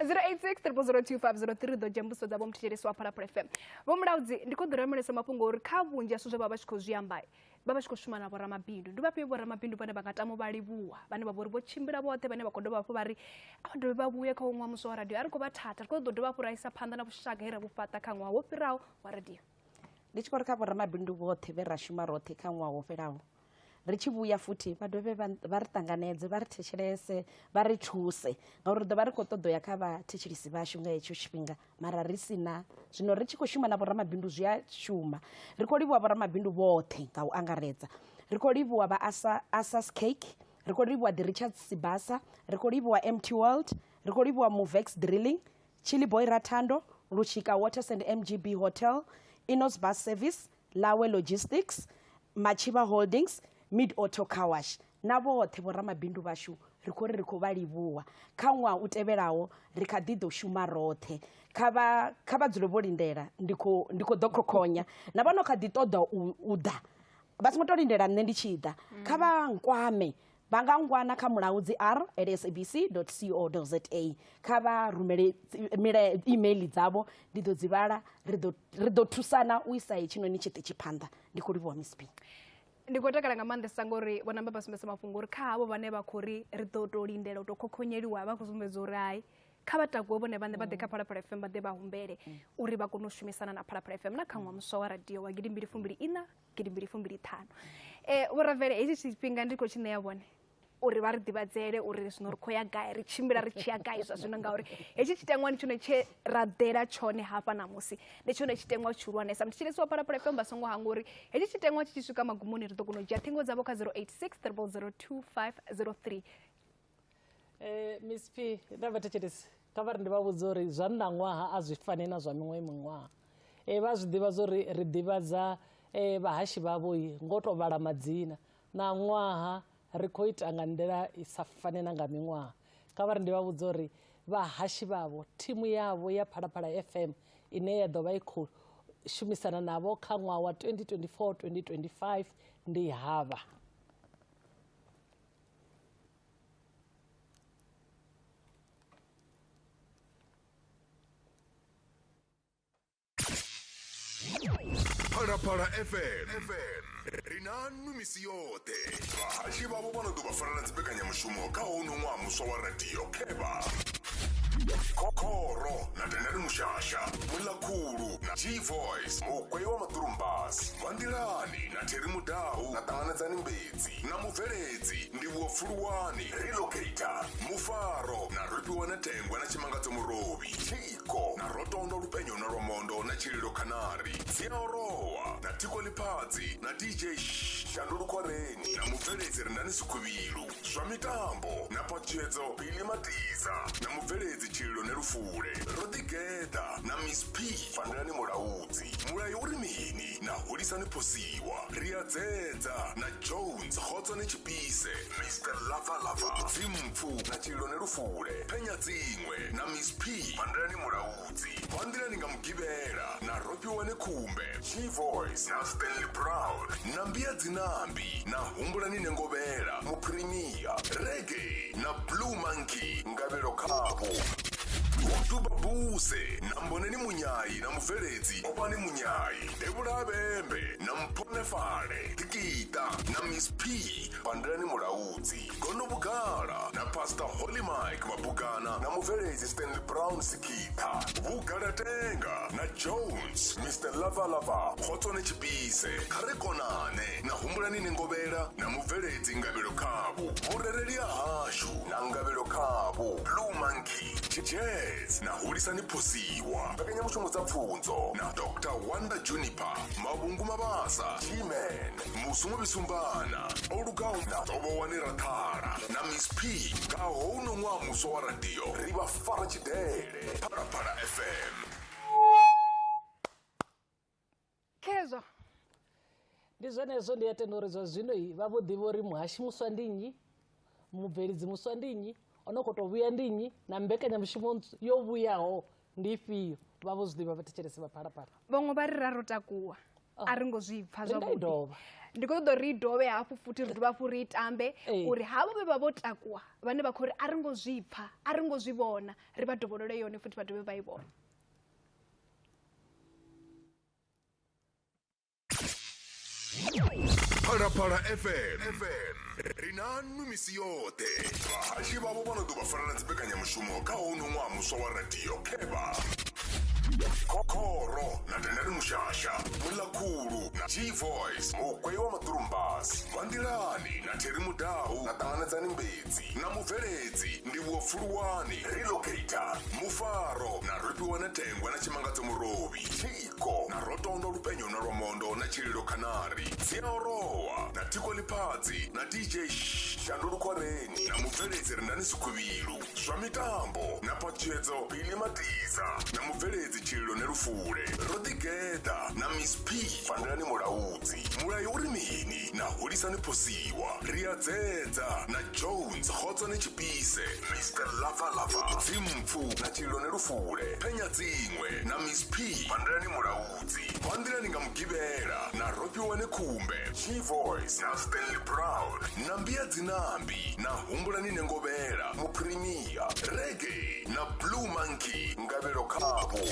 Speaker 1: 086 0002503 ḓo dzhia mbudziso dza vho muthetshelesi wa Phalaphala FM. Vho Mulaudzi, ndi khou ḓi lavhelesa mafhungo uri kha vhunzhi ha zwithu zwe vha vha tshi khou zwi amba vha vha tshi khou shuma na vhoramabindu. Ndi vhafhio vhoramabindu vhane vha nga tama u vha livhuwa, vhane vha vha uri vho tshimbila vhoṱhe, vhane vha khou dovha hafhu vha ri a vha dovhe vha vhuye kha ṅwaha muswa wa radio, a ri khou vha thatha, ri khou ḓo dovha hafhu ra isa phanḓa na vhushaka he ra vhu fhaṱa kha ṅwaha wo fhiraho wa radio?
Speaker 4: Ndi tshi khou ri kha vhoramabindu vhoṱhe vhe ra shuma roṱhe kha ṅwaha wo fhelaho, ri tshi vhuya futhi vha dovhe vha ri ṱanganedze, vha ri thetshelese, vha ri thuse, ngauri ri ḓo vha ri khou ṱoḓa ya kha vhathetshelesi vhashu nga hetsho tshifhinga, mara ri si na. Zwino ri tshi khou shuma na vhoramabindu zwi a shuma. Ri khou livhuwa vhoramabindu vhoṱhe nga u angaredza. Ri khou livhuwa vha Asas Cake, ri khou livhuwa The Richards Sibasa, ri khou livhuwa MT World, ri khou livhuwa Movex Drilling, Chili Boy Rathando, Luchika Waters and MGB Hotel, Inos Bus Service, Lawe Logistics, Machiba Holdings, Mid Auto Car Wash. Na vhoṱhe vhoramabindu vhashu ri khou ri ri khou vha livhuwa. Kha ṅwaha u tevhelaho ri kha ḓi ḓo shuma roṱhe. Kha vha dzule vho lindela, ndi khou ḓo khokhonya. Na vha no kha ḓi ṱoḓa u ḓa, vha songo tou lindela nṋe ndi tshi ḓa. Kha vha nkwame, vha nga ngwana kha mulaudzi r at sabc.co.za. Kha vha rumele email dzavho, ndi ḓo dzi vhala, ri ḓo thusana u isa hetshinoni tshiṱitshi phanḓa. Ndi khou livhuwa Miss P.
Speaker 1: Ndi khou takala nga maanḓesa ngori vho namba vha sumbedza mafhungo uri kha havho vhane vha khou ri ri ḓo tou lindela u tou khokhonyeliwa, vha khou sumbedza uri hai, kha vha takuwe vhone vhaṋe vha ḓe kha Phalaphala FM vha ḓe vha humbele uri vha kone u shumisana na Phalaphala FM na kha ṅwaha muswa wa radio wa 2024 2025. Vho Ravele, hetshi tshifhinga ndi khou tshi ṋea vhone uri vha ri ḓivhadzele uri zwino ri khou ya gai, ri tshimbila ri tshi ya gai zwa zwino, ngauri hetshi tshiteṅwa ndi tshone tshe ra ḓela tshone hafha ṋamusi, ndi tshone tshiteṅwa tshihulwanesa. Muthetshelesi wa Phalaphala FM vha songo hangwa uri hetshi tshiteṅwa tshi tshi swika magumoni ri ḓo kona u dzhia ṱhingo dzavho kha 086 0002503.
Speaker 3: Miss P, nda vhathetshelesi kha vha ri ndi vha vhudze uri zwa ṋaṅwaha a zwi fani na zwa miṅwe miṅwaha. Vha zwi ḓivha zwa uri ri ḓivhadza vhahashi vhavho ngo to vhala madzina, na ṅwaha ri khou ita nga nḓila i sa fani na nga miṅwaha. Kha vha ri ndi vha vhudze uri Vhahashi vhavho, thimu yavho ya Phalaphala FM ine ya ḓo vha i khou shumisana navho kha ṅwaha wa 2024 2025 ndi havha.
Speaker 2: Phalaphala FM ri na nnu misi yoṱhe. Vhahashi vhavho vha no ḓo vha farela dzimbekanyamushumo kha hono ṅwaha muswa wa radio khevha Khoro na Tendani Mushasha, Muḽakhulu na G Voice, Mukwei wa Maḓurumbasi, Vanḓilani na Terry Mudau na Ṱanganedzani Mbedzi na Mubveledzi Ndivhuwo Pfuluwani, Relocator, Mufaro na Rofhiwa na Thengwe na Tshimangadzo Murovhi, Tshiko na Rotondo Lupenyo na Lwamondo na Tshililo Khanari, Dziaorowa na Thiko Liphadzi na DJ Shandu Lukhwareni na Mubveledzi Rendani Sikhuvhilu, Zwa mitambo na Phaṱhutshedzo Billy Matiza na mubveledzi Tshililo Nelufule. Ro ḓigeḓa na Miss P Fanelani Mulaudzi. Mulayo uri mini na Hulisani Phosiwa. Ri a dzedza na Jones Khotswane Tshipise, Mr Lava Lava, Dzimpfu na Tshililo Nelufule. Phenya dziṅwe na Miss P Fanelani Mulaudzi. Vha nḓilani nga Mugivhela na Rofhiwa Nekhumbe, G Voice na Stanley Brown. Na Mbia Dzinambi na Humbulani Nengovhela, Muphirimia, Reggae na Blue Monkey, Ngavhelo Khavho. Uduba Buse na Mboneni Munyai na mubveledzi Opani Munyai, Devhula Vhembe na Mphone Fale, Dikita na Miss P Pandelani Mulaudzi, Gondo Vhugala na Pastor Holy Mike Mabugana na mubveledzi Stanley Brown Sikitha, Vhugala Tenga na Jones Mr Lava Lava, Khotswane Tshipise, Kha ri konane na Humbulani Nengovhela na mubveledzi Ngavhelo Khavhu, Vhurereli ha hashu na Ngavhelo Khavhu, Blue Monkey, Jazz na Hulisani Phosiwa, mbekanyamushumo dza pfunzo na Dr Wanda Juniper, Mavhungu Mabasa, G-Man, Musumo Bisumbana, o lugaho na Tovhowani Rathala na Miss P. Nga houno ṅwaha muswa wa radio ri vha fara tshidele. Phalaphala FM.
Speaker 1: Khezwo.
Speaker 3: Ndi zwenezwo ndi a tenda uri zwa zwino vha vho ḓivha uri muhashi muswa ndi nnyi, mubveledzi muswa ndi nnyi, o no khou tou vhuya ndi nnyi, na mbekanyamushumo yo vhuyaho ndi ifhio. Vha vho zwi ḓivha vhathetshelesi vha Phalaphala.
Speaker 1: Vhaṅwe vha ri ra ro takuwa, a ri ngo zwi pfa
Speaker 3: Ri nga i
Speaker 1: zwavhuḓi.
Speaker 3: dovha.
Speaker 1: Ndi khou ṱoḓa uri ri dovhe hafhu futhi ri dovhe hafhu ri i tambe uri havho vhe vha vho takuwa vhane vha khou ri a ri ngo zwi pfa, a ri ngo zwi vhona, ri vha dovholole yone futhi vha dovhe vha i vhone.
Speaker 2: Phalaphala FM ri na nnu misi yoṱhe. Vhahashi vhavho vha no ḓo vha farela dzimbekanyamushumo kha hono ṅwaha muswa wa radio khevha Khoro na Tendani Mushasha, Muḽakhulu na G Voice, Mukwei wa Maḓurumbasi, Vanḓilani na Terry Mudau na Ṱanganedzani Mbedzi na mubveledzi Ndivhuwo Pfuluwani, Relocator, Mufaro na Rofhiwa na Thengwe na Tshimangadzo Murovhi, Tshiko na Rotondo Lupenyo na Lwamondo na Tshililo Khanari, Dziaorowa na Thiko Liphadzi na DJ Shandu Lukhwareni na mubveledzi Rendani Sikhuvhilu, Zwa mitambo na Phaṱhutshedzo Billy Matiza na mubveledzi Tshililo Nelufule. Ro ḓigeḓa na Miss P Fanelani Mulaudzi. Mulayo uri mini na Hulisani Phosiwa. Ri a dzedza na Jones Khotswane Tshipise, Mr Lava Lava, Dzimpfu na Tshililo Nelufule. Phenya dziṅwe na Miss P Fanelani Mulaudzi. Vha nḓilani nga Mugivhela na Rofhiwa Nekhumbe, G Voice na Stanley Brown. Na Mbia Dzinambi na Humbulani Nengovhela, Muphirimia, Reggae na Blue Monkey, Ngavhelo Khavho.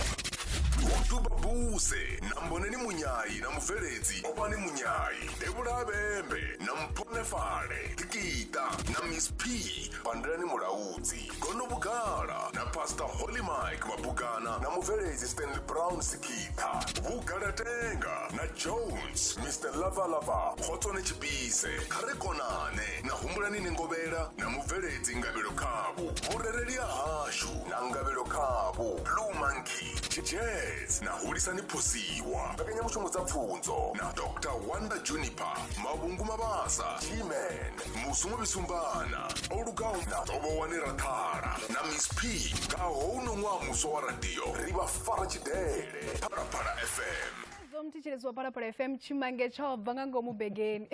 Speaker 2: Uduba Buse na Mboneni Munyai na mubveledzi Opani Munyai, Devhula Vhembe na Mphone Fale, Dikita na Miss P Pandelani Mulaudzi, Gondo Vhugala na Pastor Holy Mike Mabugana na mubveledzi Stanley Brown Sikitha, Vhugala Tenga na Jones Mr Lava Lava, Khotswane Tshipise, Kha ri konane na Humbulani Nengovhela na mubveledzi Ngavhelo Khavhu, Vhurereli ha hashu na Ngavhelo Khavhu, Blue Monkey, Jazz na Hulisani Phosiwa, mbekanyamushumo dza pfunzo na Dr Wanda Juniper, Mavhungu Mabasa, G-Man, Musumo Bisumbana, o lugaho na Tovhowani Rathala na Miss P. Nga houno ṅwaha muswa wa radio ri vha fara tshidele. Phalaphala FM.
Speaker 1: Hezwo muthetshelesi wa Phalaphala FM tshimange tsho bva nga ngomu begeni.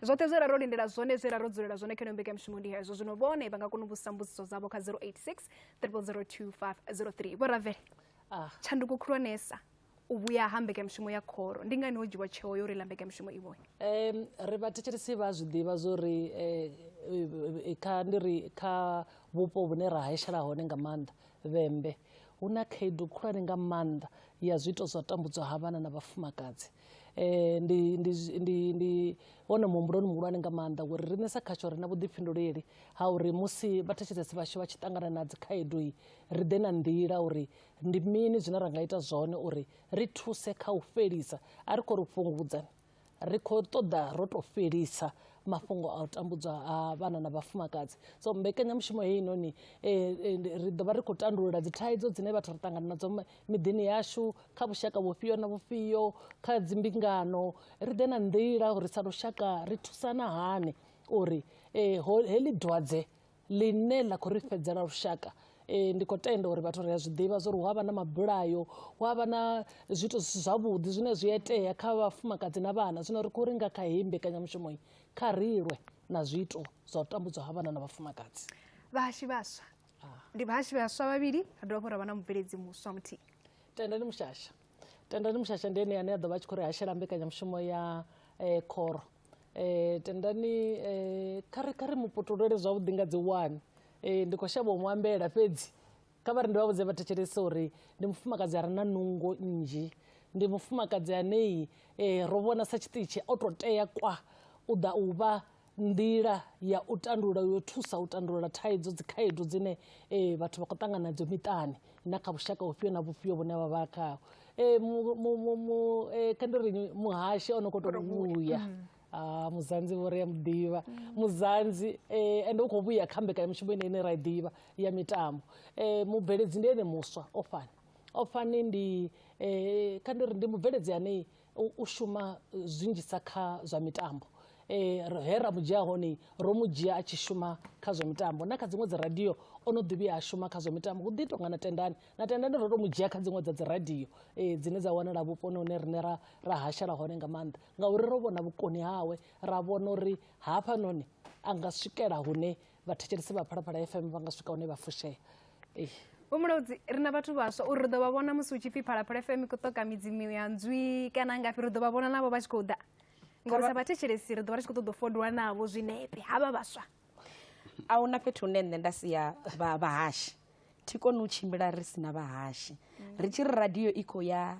Speaker 1: Zwoṱhe zwe ra ro lindela zwone, zwe ra ro dzulela zwone kha ino mbekanyamushumo ndi hezwo. Zwino vhone vha nga kona u vhudzisa mbudziso dzavho kha 086 0002503. Vho Ravele, tshanduko khulwanesa u vhuya ha mbekanyamushumo ya khoro, ndi ngani ho dzhiwa tsheo yo uri ḽa mbekanyamushumo i vhone?
Speaker 3: Ri vhathetshelesi vha zwi ḓivha zwo ri kha ndi ri kha vhupo vhune ra heshela hone nga maanḓa Vhembe, hu na khaedu khulwane nga maanḓa ya zwiito zwa tambudzwa ha vhana na vhafumakadzi. Ndi wone muhumbuloni muhulwane nga maanḓa uri riṋe sa khatsho ri na vhuḓifhinduleli ha uri musi vhathetshelesi vhashu vha tshi ṱangana na dzikhaedu ri ḓe na nḓila uri ndi mini zwine ra nga ita zwone uri ri thuse kha u fhelisa. A ri khou ri fhungudza, ri khou ṱoḓa ro tou fhelisa mafhungo a u tambudzwa ha vhana na vhafumakadzi. So mbekanyamushumo heinoni ri ḓo vha ri khou tandulula dzi thaidzo dzine vhathu ri ṱangana nadzo miḓini yashu, kha vhushaka vhufhio na vhufhio, kha dzimbingano. Ri ḓe na nḓila uri sa lushaka ri thusana hani uri heḽi dwadze ḽine ḽa khou ri fhedzela lushaka. Ndi khou tenda uri vhathu ri a zwi ḓivha zwa uri hu a vha na mabulayo, hu a vha na zwithu zwi si zwavhuḓi zwine zwi a itea kha vhafumakadzi na vhana. Zwino ri khou ri nga kha heyi mbekanyamushumo kha ri lwe na zwiito zwa u tambudzwa ha vhana na vhafumakadzi.
Speaker 1: Vhahashi vhaswa. Ndi vhahashi vhaswa vhavhili, ra dovha hafhu ra vha na mubveledzi muswa muthihi.
Speaker 3: Tendani Mushasha. Tendani Mushasha ndi ene ane a ḓo vha a tshi khou ri hashela mbekanyamushumo ya khoro. Tendani kha ri muputulele zwavhuḓi nga dzi 1. Ndi khou shavha u mu ambela fhedzi kha vha ri ndi vha vhudze vhathetshelesi uri ndi mufumakadzi a re na nungo nnzhi, ndi mufumakadzi anei ro vhona sa tshiṱitshi o to tea kwa u ḓa u vha nḓila ya u tandulula, yo thusa u tandulula thaidzo dzikhaedu dzine vhathu vha khou ṱangana nadzo miṱani na kha vhushaka vhufhio na vhufhio vhune vha vha khaho. Kha ndi ri muhashi o no khou tou vhuya. Muzanzi vho ri a muḓivha. Muzanzi ende u khou vhuya kha mbekanyamushumo ine ra i ḓivha ya mitambo. Mubveledzi ndi ene muswa Ofani. Ofani ndi kha ndi ri ndi mubveledzi ane u shuma zwinzhisa kha zwa mitambo. He ra mu dzhia hone ro mu dzhia a tshi shuma kha zwa mitambo, na kha dziṅwe dzi radio o no ḓi vhuya a shuma kha zwa mitambo. Hu ḓi tonga na Tendani, na Tendani ro to mu dzhia kha dziṅwe dza dzi radio dzine dza wanala vhuponi hune riṋe ra hashela hone nga maanḓa, ngauri ro vhona vhukoni hawe, ra vhona uri hafhanoni a nga swikela hune vhathetshelesi vha Phalaphala FM vha nga swika hune vha fushea.
Speaker 1: Vho Mulaudzi, ri na vhathu vhaswa uri ri ḓo vha vhona musi hu tshi pfi Phalaphala FM i khou ṱoka midzimu ya nzwi kana ngafhi, ri ḓo vha vhona navho vha tshi khou ḓa. Ngauri sa vhathetshelesi ri ḓo vha ri tshi khou ṱoḓa u fodwa navho zwinepe havha vhaswa.
Speaker 4: A huna fhethu hune nṋe nda sia vhahashi, thi koni u tshimbila ri sina vhahashi. Ri tshi ri radio i khou ya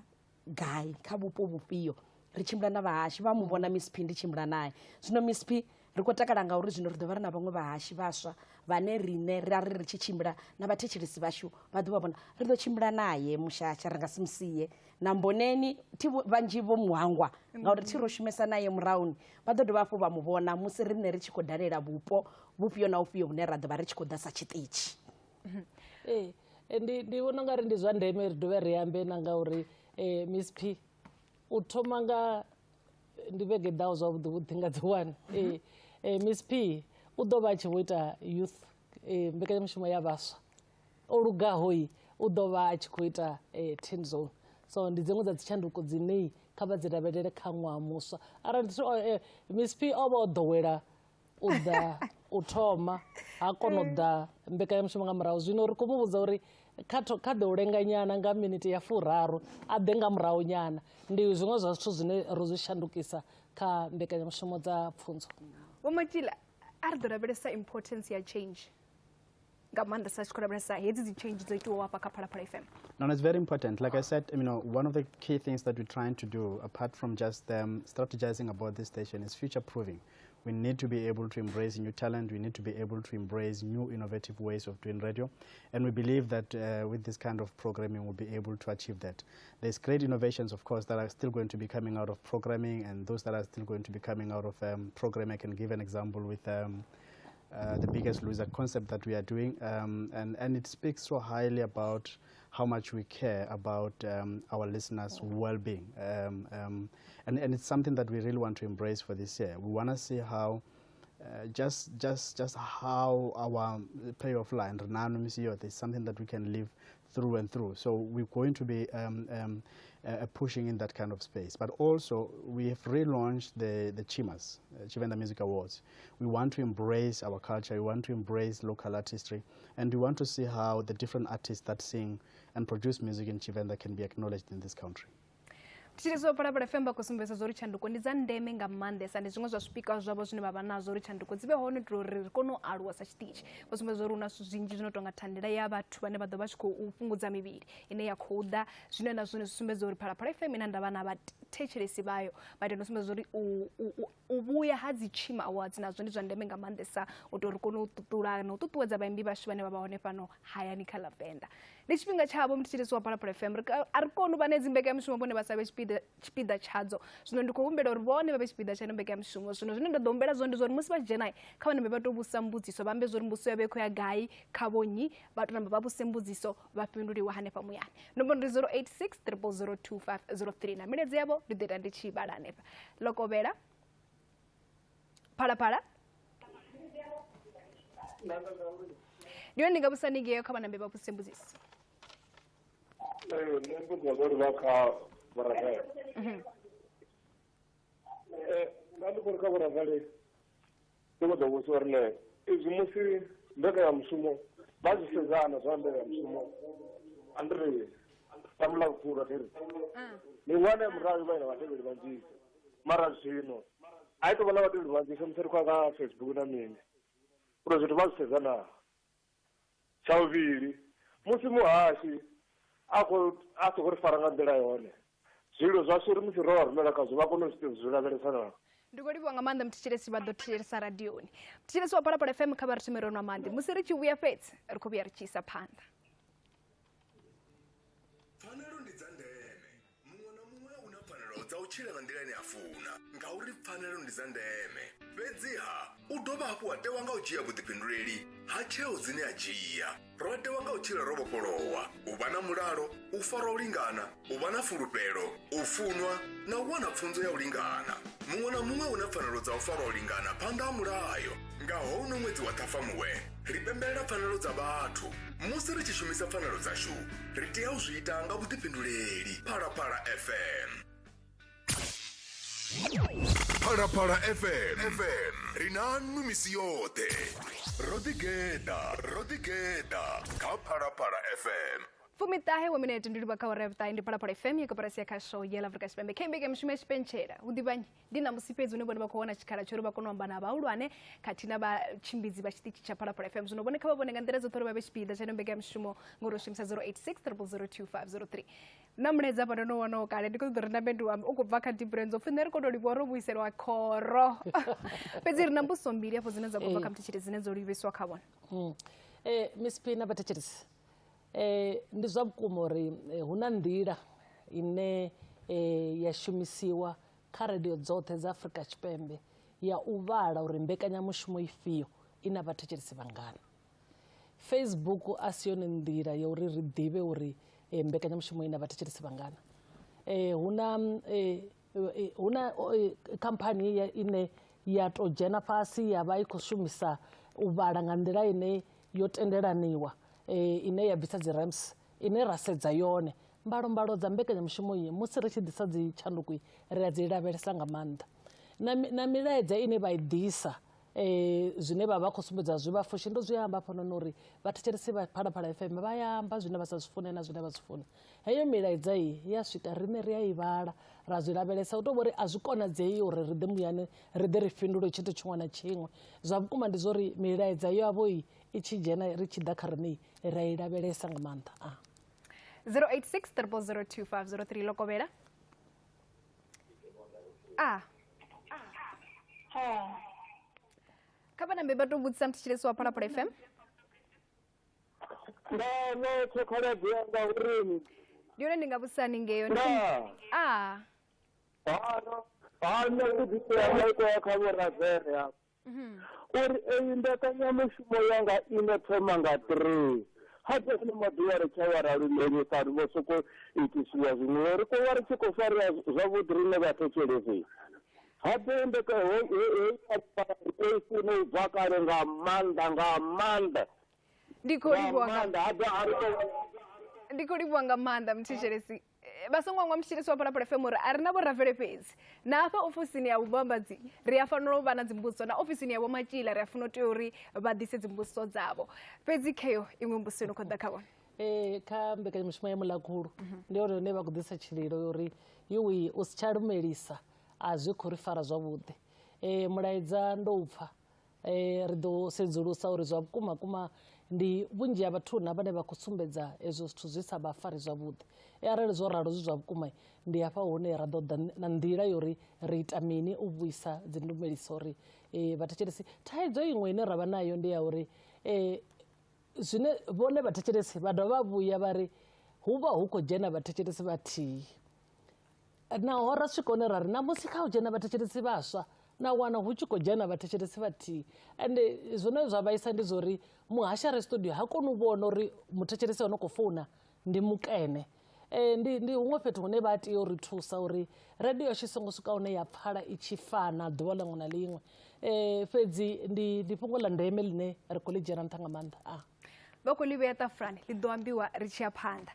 Speaker 4: gai kha vhupo vhufhio, ri tshimbila na vhahashi. Vha mu vhona Miss P ndi tshimbila naye. Zwino Miss P ri khou takala ngauri zwino ri ḓo vha ri na vhaṅwe vhahashi vhaswa vhane riṋe ra ri ri tshi tshimbila na vhathetshelesi vhashu vha ḓo vha vhona. Ri ḓo tshimbila naye Mushasha, ri nga si musie. Na Mboneni thi vhanzhi vho muhangwa ngauri thi ro shumesa naye murahuni, vha ḓo dovha hafhu vha mu vhona musi riṋe ri tshi khou dalela vhupo vhufhio na vhufhio vhune ra ḓo vha ri tshi khou ḓa sa tshiṱitshi.
Speaker 3: Ndi vhona ungari ndi zwa ndeme ri dovhe ri ambe na ngauri Miss P u thoma nga ndi vhege ḓaho zwavhuḓi vhuḓi nga dzi 1. Miss P u ḓo vha a tshi vho ita youth mbekanyamushumo ya vhaswa o lugaho u ḓo vha a tshi khou ita teen zone. So ndi dziṅwe dza dzitshanduko dzine kha vha dzi lavhelele kha ṅwaha muswa. Arali Miss P o vha o ḓowela u ḓa u thoma ha kona u ḓa mbekanyamushumo nga murahu, zwino ri khou mu vhudza uri kha ḓe u lenga nyana nga miniti ya 30 a ḓe nga murahu nyana. Ndi zwiṅwe zwa zwithu zwine ro zwi shandukisa kha mbekanyamushumo dza pfunzo.
Speaker 1: Vho Matshila, a ri ḓo lavhelesa importance ya change nga maanḓa sa tshi khou lavhelesa hedzi dzi change dzo itiwaho hafha kha Phalaphala FM.
Speaker 5: No, it's very important. Like I said, you know, one of the key things that we're trying to do, apart from just strategizing about this station, is future-proofing. We need to be able to embrace new talent. We need to be able to embrace new innovative ways of doing radio. And we believe that with this kind of programming, we'll be able to achieve that. There's great innovations, of course, that are still going to be coming out of programming, and those that are still going to be coming out of programming. I can give an example with the Biggest Loser concept that we are doing. And it speaks so highly about how much we care about our listeners' well-being. And it's something that we really want to embrace for this year. We want to see how just how our payoff line, Renano Misiyote, is something that we can live through and through. So we're going to be pushing in that kind of space. But also, we have relaunched the Chimas, Tshivenda Music Awards. We want to embrace our culture, we want to embrace local artistry, and we want to see how the different artists that sing and produce music in Tshivenda can be acknowledged in this country.
Speaker 1: Thetshelesi wa Phalaphala FM vha khou sumbedzisa zwa uri tshanduko ndi dza ndeme nga maanḓesa, ndi zwiṅwe zwa zwipikwa zwavho zwine vha vha nazwo uri tshanduko dzi vhe hone itela uri ri kone u aluwa sa tshiṱitshi. Vha sumbedza uri hu na zwithu zwinzhi zwino tonga thandela ya vhathu vhane vha ḓo vha tshi khou fhungudza mivhili ine ya khou ḓa, zwine na zwone zwi sumbedza uri Phalaphala FM ina ndavha na vhathetshelesi vhayo. Vha ita no sumbedza uri u vhuya ha dzi Tshima Awards nazwo ndi zwa ndeme nga maanḓesa u itela uri ri kone u ṱuṱula na u ṱuṱuwedza vhaimbi vhashu vhane vha vha hone fhano hayani kha ḽa Venḓa. Ndi tshifhinga tshavho muthetshelesi wa Phalaphala FM, a ri koni u vha na hedzi mbekanyamushumo vhone vha sa vhe tshipiḓa tshadzo. Zwino ndi khou humbela uri vhone vha vhe tshipiḓa tsha ino mbekanyamushumo. Zwino zwine nda ḓo humbela zwone ndi zwa uri musi vha tshi dzhena kha vha nambe vha tou vhusa mbudziso, vha ambe zwa uri mbudziso yavho i khou ya gai, kha vhonnyi, vha tou namba vha vhuse mbudziso vha fhinduliwa hanefha muyani. Nomboro ndi 086 000 2503 na milaedza yavho ndi ḓo ita ndi tshi vhala hanefha. Lokovhela Phalaphala ndi yone ndi nga vhusa ningeo kha vha nambe vha vhuse mbudziso.
Speaker 6: Nṋe mbudziso uri vha kha vhurabeli. Nṋe ndi khou ri kha vhurabeli ndi khou ḓo vhudzisa uri ne izwi musi mbekanyamushumo vha zwi sedzana zwa mbekanyamushumo a ndi ri tamula vhukulu a thi ri miṅwaha ya murahu vha ina vhatevheli vhanzhisa, mara zwino a i tou vha na vhatevheli vhanzhisa musi ri khou ya kha Facebook na mini uri zwithu vha zwi sedzana. Tsha vhuvhili, musi muhashi a khou ri fara nga nḓila yone, zwilo zwashu uri musi ro vha rumela khazwo vha kone u zwi lavhelesa na.
Speaker 1: Ndi khou livhuwa nga maanḓa muthetshelesi, vha ḓo thetshelesa radioni. Muthetshelesi wa Phalaphala FM kha vha ri thome ro nwa maḓi, musi ri tshi vhuya fhedzi ri khou vhuya ri tshi isa phanḓa.
Speaker 2: Pfanelo ndi dza ndeme, muṅwe na muṅwe u na pfanelo dza u tshila nga nḓila ine a funa, ngauri pfanelo ndi dza ndeme. Fhedziha u dovha hafhu wa tewa nga u dzhia vhuḓifhinduleli ha tsheo dzine a dzhia. Ro tewa nga u tshila ro vhofholowa, u vha na mulalo, u farwa u lingana, u vha na fulufhelo, u funwa na u wana pfunzo ya u lingana. Muṅwe na muṅwe u na pfanelo dza u farwa u lingana phanḓa ha mulayo. Nga houno ṅwedzi wa Ṱhafamuhwe ri pembelela pfanelo dza vhathu. Musi ri tshi shumisa pfanelo dzashu, ri tea u zwi ita nga vhuḓifhinduleli. Phalaphala FM. Phalaphala FM. FM. Ri na nnu misi yoṱhe. Ro ḓigeḓa, ro ḓigeḓa kha Phalaphala FM.
Speaker 1: 19 wa minete ndi livha kha ura ya vhuṱahe. Ndi Phalaphala FM ya koporasi ya khasho ya Afrika Tshipembe. Kha mbekanyamushumo ya tshipentshela hu ḓivhanyi ndi ṋamusi fhedzi hune vhone vha khou wana tshikhala tsho uri vha kone u amba na vhahulwane khathihi na vhatshimbidzi vha tshiṱitshi tsha Phalaphala FM. Zwino vhone kha vha vhone nga nḓila dzoṱhe uri vha vhe tshipiḓa tsha ino mbekanyamushumo ngori u shumisa 086 000 2503. Na mulaedza hafha ndo no wanaho kale, ndi khou ṱoḓa uri ndambe ndi ambe u khou bva kha Dibrenzo pfhi nṋe ri khou tou livhuwa ro vhuiselwa khoro. Fhedzi ri na mbudziso mbili afho dzine dza khou bva kha muthetshelesi dzine dzo livhiswa kha vhone.
Speaker 3: Miss P na vhathetshelesi, ndi zwa vhukuma uri hu na nḓila ine ya shumisiwa kha radio dzoṱhe dza Afrika Tshipembe ya u vhala uri mbekanyamushumo ifhio i na vhathetshelesi vhangana. Facebook a si yone nḓila ya uri ri ḓivhe uri mbekanyamushumo i na vhathetshelesi vhangana. Hu na khamphani ine ya tou dzhena fhasi ya vha i khou shumisa u vhala nga nḓila ine yo tendelaniwa, ine ya bvisa dzi RAMS, ine ra sedza yone. Mbalombalo dza mbekanyamushumo iyi musi ri tshi ḓisa dzi tshanduko ri a dzi lavhelesa nga maanḓa. Na milaedza ine vha i ḓisa, zwine vha vha khou sumbedza zwi vha fushi, ndo zwi amba hafhanoni uri vhathetshelesi vha Phalaphala FM vha ya amba zwine vha sa zwi fune na zwine vha zwi funa. Heyo milaedza iyi ya swika riṋe ri a i vhala ra zwi lavhelesa, u tou vha uri a zwi konadzei uri ri ḓe muyani ri ḓe ri fhindule tshithu tshiṅwe na tshiṅwe. Zwa vhukuma ndi zwa uri milaedza yavho iyi i tshi dzhena ri tshi ḓa kha riṋe ra i lavhelesa nga maanḓa.
Speaker 1: 086 000 2503 Lokovhela. Kha vha nambe vha tou vhudzisa muthetshelesi wa Phalaphala FM. Ndi yone ndi nga vhudzisa haningei.
Speaker 6: Uri eyi mbekanyamushumo yanga ino thoma nga 3 ha tshino maḓuvha ri tsha wara lumeli fhano vho soko itisiwa zwiṅwe ri khou vha ri tshi khou farea zwavhuḓi riṋe vhathetshelesi. Habe ndeka funa u bva kale nga maanḓa nga maanḓa.
Speaker 1: Ndi khou livhuwa nga maanḓa muthetshelesi. Vha songo hangwa mutshilisi wa Phalaphala FM uri a ri na vho Ravele fhedzi. Na hafha ofisini ya vhuvhambadzi ri a fanela u vha na dzimbudziso, na ofisini ya vho Matshila ri a funa u tea uri vha ḓise dzimbudziso dzavho. Fhedzi kheyo iṅwe mbudziso ino khou ḓa kha vhone.
Speaker 3: Kha mbekanyamushumo ya Mulakhulu ndi yone ine vha khou ḓisa tshililo uri yuwi u si tsha lumelisa a zwi khou ri fara zwavhuḓi. Mulaedza ndo u pfa. Ri ḓo sedzulusa uri zwa vhukuma kuma ndi vhunzhi ha vhathu na vhane vha khou sumbedza ezwo zwithu zwi sa vha fari zwavhuḓi. Arali zwo ralo zwi zwa vhukuma ndi hafha hune ra ḓo ḓa na nḓila yo uri ri ita mini u vhuisa dzindumeliso uri vhathetshelesi. Thaidzo iṅwe ine ra vha nayo ndi ya uri zwine vhone vhathetshelesi vha dovha vhuya vha ri hu vha hu khou dzhena vhathetshelesi vhathihi. Naho ra swika hune ra ri namusi kha u dzhena vhathetshelesi vhaswa na wana hu tshi khou dzhena vhathetshelesi vhathihi. Ende zwine zwa vhaisa ndi zwori muhashi a re studio ha koni u vhona uri muthetshelesi o no khou founa ndi mukene. Ndi huṅwe fhethu hune vha tea uri thusa uri radio yashu i songo swika hune ya pfala i tshi fana ḓuvha ḽiṅwe na ḽiṅwe. Fhedzi ndi fhungo ḽa ndeme ḽine ri khou ḽi dzhiela nṱha nga maanḓa.
Speaker 1: Vha khou ḽi vhea ṱafulani ḽi ḓo ambiwa ri tshi ya phanḓa.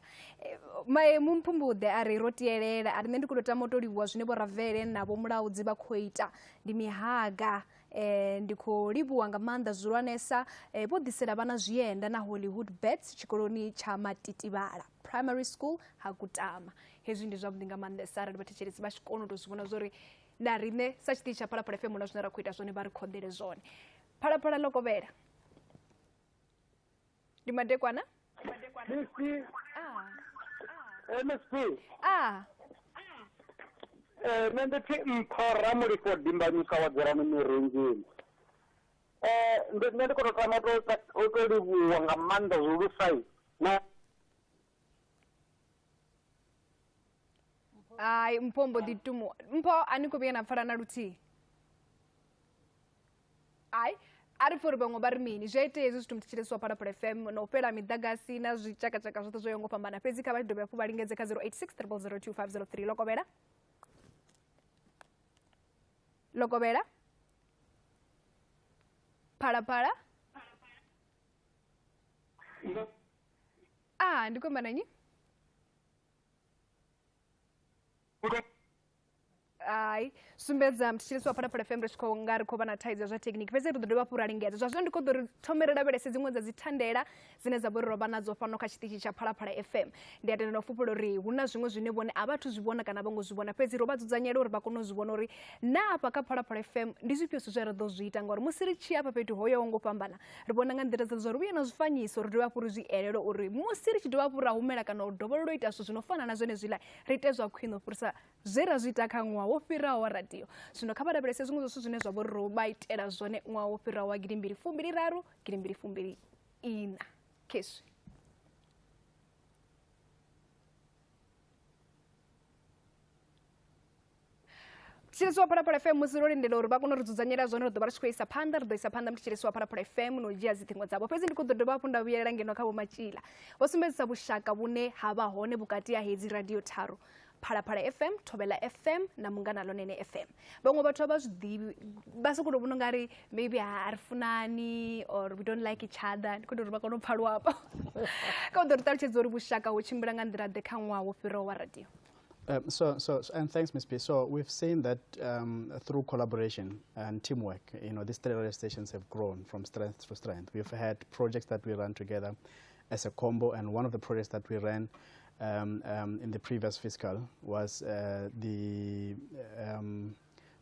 Speaker 1: Maemu Mphumbuḓe a ri ro tielela, a ri nṋe ndi khou tou tama u tou livhuwa zwine vho Ravele na vho Mulaudzi vha khou ita. Ndi mihaga, ndi khou livhuwa nga maanḓa zwihulwanesa. Vho ḓisela vhana zwienda na Hollywood Bets tshikoloni tsha Matitivhala Primary School ha Kutama. Hezwi ndi zwavhuḓi nga maanḓesa arali vhathetshelesi vha tshi kona u tou zwi vhona zwori na riṋe sa tshiṱitshi tsha Phalaphala FM na zwine ra khou ita zwone vha ri khoḓele zwone. Phalaphala ḽo kovhela. Ndi madekwana?
Speaker 6: MSP. Nṋe ndi pfi Mpho Ramulifho Dimbanyika wa Dzerani Mirunzini. Nṋe ndi khou tou tama u tou livhuwa nga maanḓa zwihulusa na
Speaker 1: Ai, Mpho mbo ḓi tumuwa. Mpho a ni khou vhuya na pfala na luthihi? Ai, a ri pfhe uri vhaṅwe vha ri mini. Zwi a itea hezwi zwithu muthetshelesi wa Phalaphala FM na u fhela miḓagasi na zwitshakatshaka zwoṱhe zwo yaho nga u fhambana. Fhedzi kha vha dovhe hafhu vha lingedze kha 086 000 2503. Lokovhela. Lokovhela. Phalaphala. Ndi khou amba na nnyi? Ai, sumbedza mthetshelesi wa Phalaphala FM ri tshi khou nga ri khou vha na thaidzo zwa technique. Fhedzi ri ḓo dovha hafhu ra lingedza. Zwa zwino ndi khou ḓo ri thome ri lavhelese dziṅwe dza dzithandela dzine dza vha uri ro vha nadzo fhano kha tshiṱitshi tsha Phalaphala FM. Ndi a tenda na u fhufhela uri hu na zwiṅwe zwine vhone a vhathu zwi vhona kana vho ngo zwi vhona, fhedzi ro vha dzudzanyela uri vha kone u zwi vhona uri na afha kha Phalaphala FM ndi zwifhio zwithu zwe ra ḓo zwi ita, ngauri musi ri tshi afha fhethu ho yaho ngo fhambana ri vhona nga nḓila dza zwa uri vhuye na zwifanyiso, ri dovhe hafhu ri zwi elele uri musi ri tshi dovha hafhu ra humela kana u dovholola u ita zwithu zwi no fana na zwenezwiḽa ri ite zwa khwine u fhirisa zwe ra zwi ita kha ṅwaha wo fhiraho wa radio. Zwino kha vha lavhelese zwiṅwe zwa zwithu zwine zwa vha uri ro vha itela zwone ṅwaha wo fhiraho wa 2023 2024. Khezwi. Mthetshelesi wa Phalaphala FM musi ro lindela uri vha kone u ri dzudzanyela zwone, ri ḓo vha ri tshi khou isa phanḓa, ri ḓo isa phanḓa mthetshelesi wa Phalaphala FM no dzhia dziṱhingo dzavho. Fhedzi ndi khou ḓo dovha hafhu nda vhuyelela ngeno kha Vho Matshila. Vho sumbedzisa vhushaka vhune ha vha hone vhukati ha hedzi radio tharu, Phalaphala FM, Thobela FM na Munghana Lonene FM. Vhaṅwe vhathu a vha zwi ḓivhi, vha sokou tou vhona ungari maybe a ri funani or we don't like each other. Ndi khou tou uri vha kone u pfa luambo. Kha u ḓo ri ṱalutshedza uri vhushaka ho tshimbila nga nḓila ḓe kha ṅwaha wo fhiraho wa radio.
Speaker 5: And thanks, Ms. P. So we've seen that through collaboration and teamwork, you know, these three radio stations have grown from strength to strength. We've had projects that we ran together as a combo, and one of the projects that we ran in the previous fiscal was the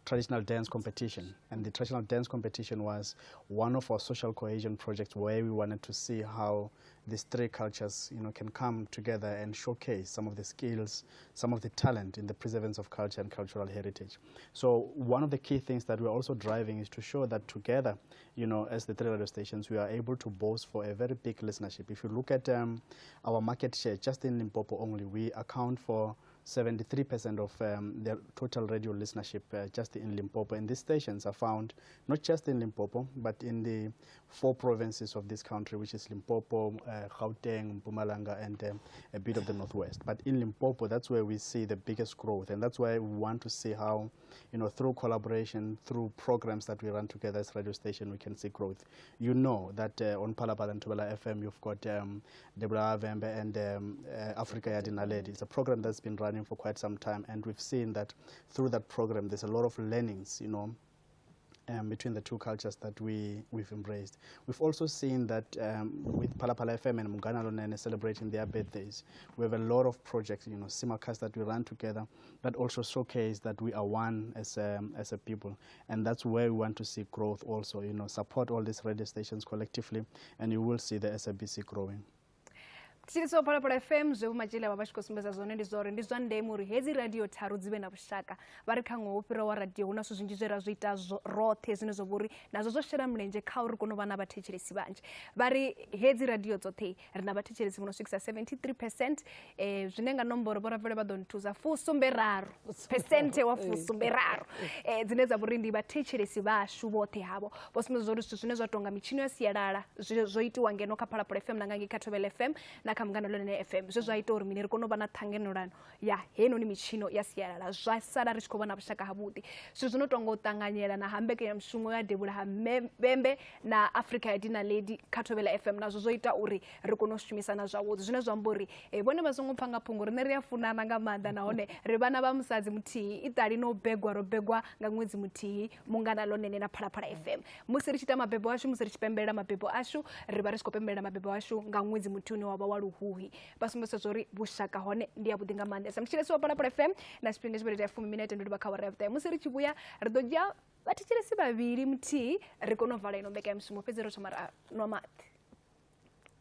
Speaker 5: traditional dance competition. And the traditional dance competition was one of our social cohesion projects where we wanted to see how these three cultures, you know, can come together and showcase some of the skills, some of the talent in the preservance of culture and cultural heritage. So one of the key things that we're also driving is to show that together, you know, as the three radio stations, we are able to boast for a very big listenership. If you look at our market share, just in Limpopo only, we account for 73% of the total radio listenership just in Limpopo. And these stations are found not just in Limpopo, but in the 4 provinces of this country, which is Limpopo, Gauteng, Mpumalanga, and a bit of the Northwest. But in Limpopo, that's where we see the biggest growth, and that's why we want to see how, you know, through collaboration, through programs that we run together as radio station, we can see growth. You know that on Phalaphala and Thobela FM, you've got Debra Vembe and Africa ya Dinaledi. It's a program that's been running for quite some time, and we've seen that through that program, there's a lot of learnings, you know, between the two cultures that we've embraced. We've also seen that with Phalaphala FM and Munghana Lonene celebrating their birthdays, we have a lot of projects, you know, simulcast that we run together that also showcase that we are one as a people. And that's where we want to see growth also, you know, support all these radio stations collectively, and you will see the SABC growing.
Speaker 1: Thetshelesi Phalaphala FM zwe vhumatshele vha vha tshi khou sumbedza zwone ndi zwa uri ndi zwa ndeme uri hedzi radio tharu dzi vhe na vhushaka. Vha ri kha ṅwaha wo fhiraho wa radio hu na zwithu zwinzhi zwe ra zwi ita roṱhe zwine zwa vha uri nazwo zwo shela mulenzhe kha uri kone u vha na vhathetshelesi vhanzhi. Vha ri hedzi radio dzoṱhe ri na vhathetshelesi vho no swikisa 73%, zwine nga nomboro vho Ravele vha ḓo nthusa 73% wa 73 dzine dza vha uri ndi vhathetshelesi vhashu vhoṱhe havho. Vho sumbedza uri zwithu zwine zwa tonga mitshino ya sialala zwo itiwa ngeno kha Phalaphala FM na nga ngei kha Thobela FM na kha Munghana Lonene FM, zwe zwa ita uri mini ri kone u vha na ṱhanganelano ya heinoni mitshino ya sialala, zwa sala ri tshi khou vha na vhushaka havhuḓi. Zwithu zwi no tonga u ṱanganyela na ha mbekanyamushumo ya Devhula ha Vhembe na Africa ya Dinaledi kha Thobela FM nazwo zwo ita uri ri kone u shumisana zwavhuḓi, zwine zwa amba uri vhone vha songo pfa nga phungo, riṋe ri a funana nga maanḓa nahone ri vhana vha musadzi muthihi, iṱali no begwa ro begwa nga ṅwedzi muthihi, Munghana Lonene na Phalaphala FM. Musi ri tshi ita mabebo ashu, musi ri tshi pembelela mabebo ashu, ri vha ri tshi khou pembelela mabebo ashu nga ṅwedzi muthihi une wa vha wa Luhuhi. Vha sumbedza uri vhushaka hone ndi ya vhuḓi nga maanḓesa. Mutshilesi wa Phalaphala FM na tshifhinga tshi vhileta 10 minete ndo livha kha awara ya vhuṱahe. Musi ri tshi vhuya ri ḓo dzhia vhathetshelesi vhavhili muthihi ri kone u vala ino mbekanyamushumo, fhedzi ro thoma ra nwa maḓi.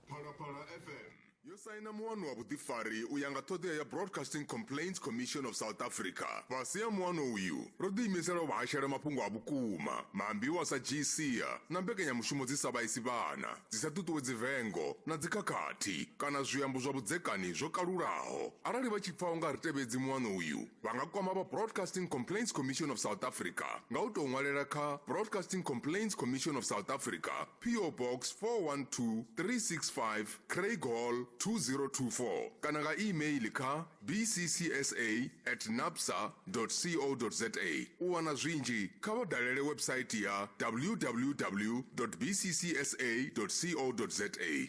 Speaker 2: Phalaphala FM yo saina muano wa vhuḓifari u ya nga ṱhoḓea ya Broadcasting Complaints Commission of South Africa. Fhasi ha muano uyu ro ḓiimisela u vha hashela mafhungo a vhukuma, maambiwa sa dzhia na mbekanyamushumo dzi sa vhaisi vhana, dzi sa ṱuṱuwedzi vengo na dzikhakhathi kana zwiambo zwa vhudzekani zwo kalulaho. Arali vha tshi pfa u nga ri tevhedzi muano uyu, vha nga kwama vha Broadcasting Complaints Commission of South Africa nga u tou ṅwalela kha Broadcasting Complaints Commission of South Africa, PO Box 412 365 Craig Hall 2024 kana nga email kha bccsa@napsa.co.za. U wana zwinzhi kha vha dalele website ya www.bccsa.co.za.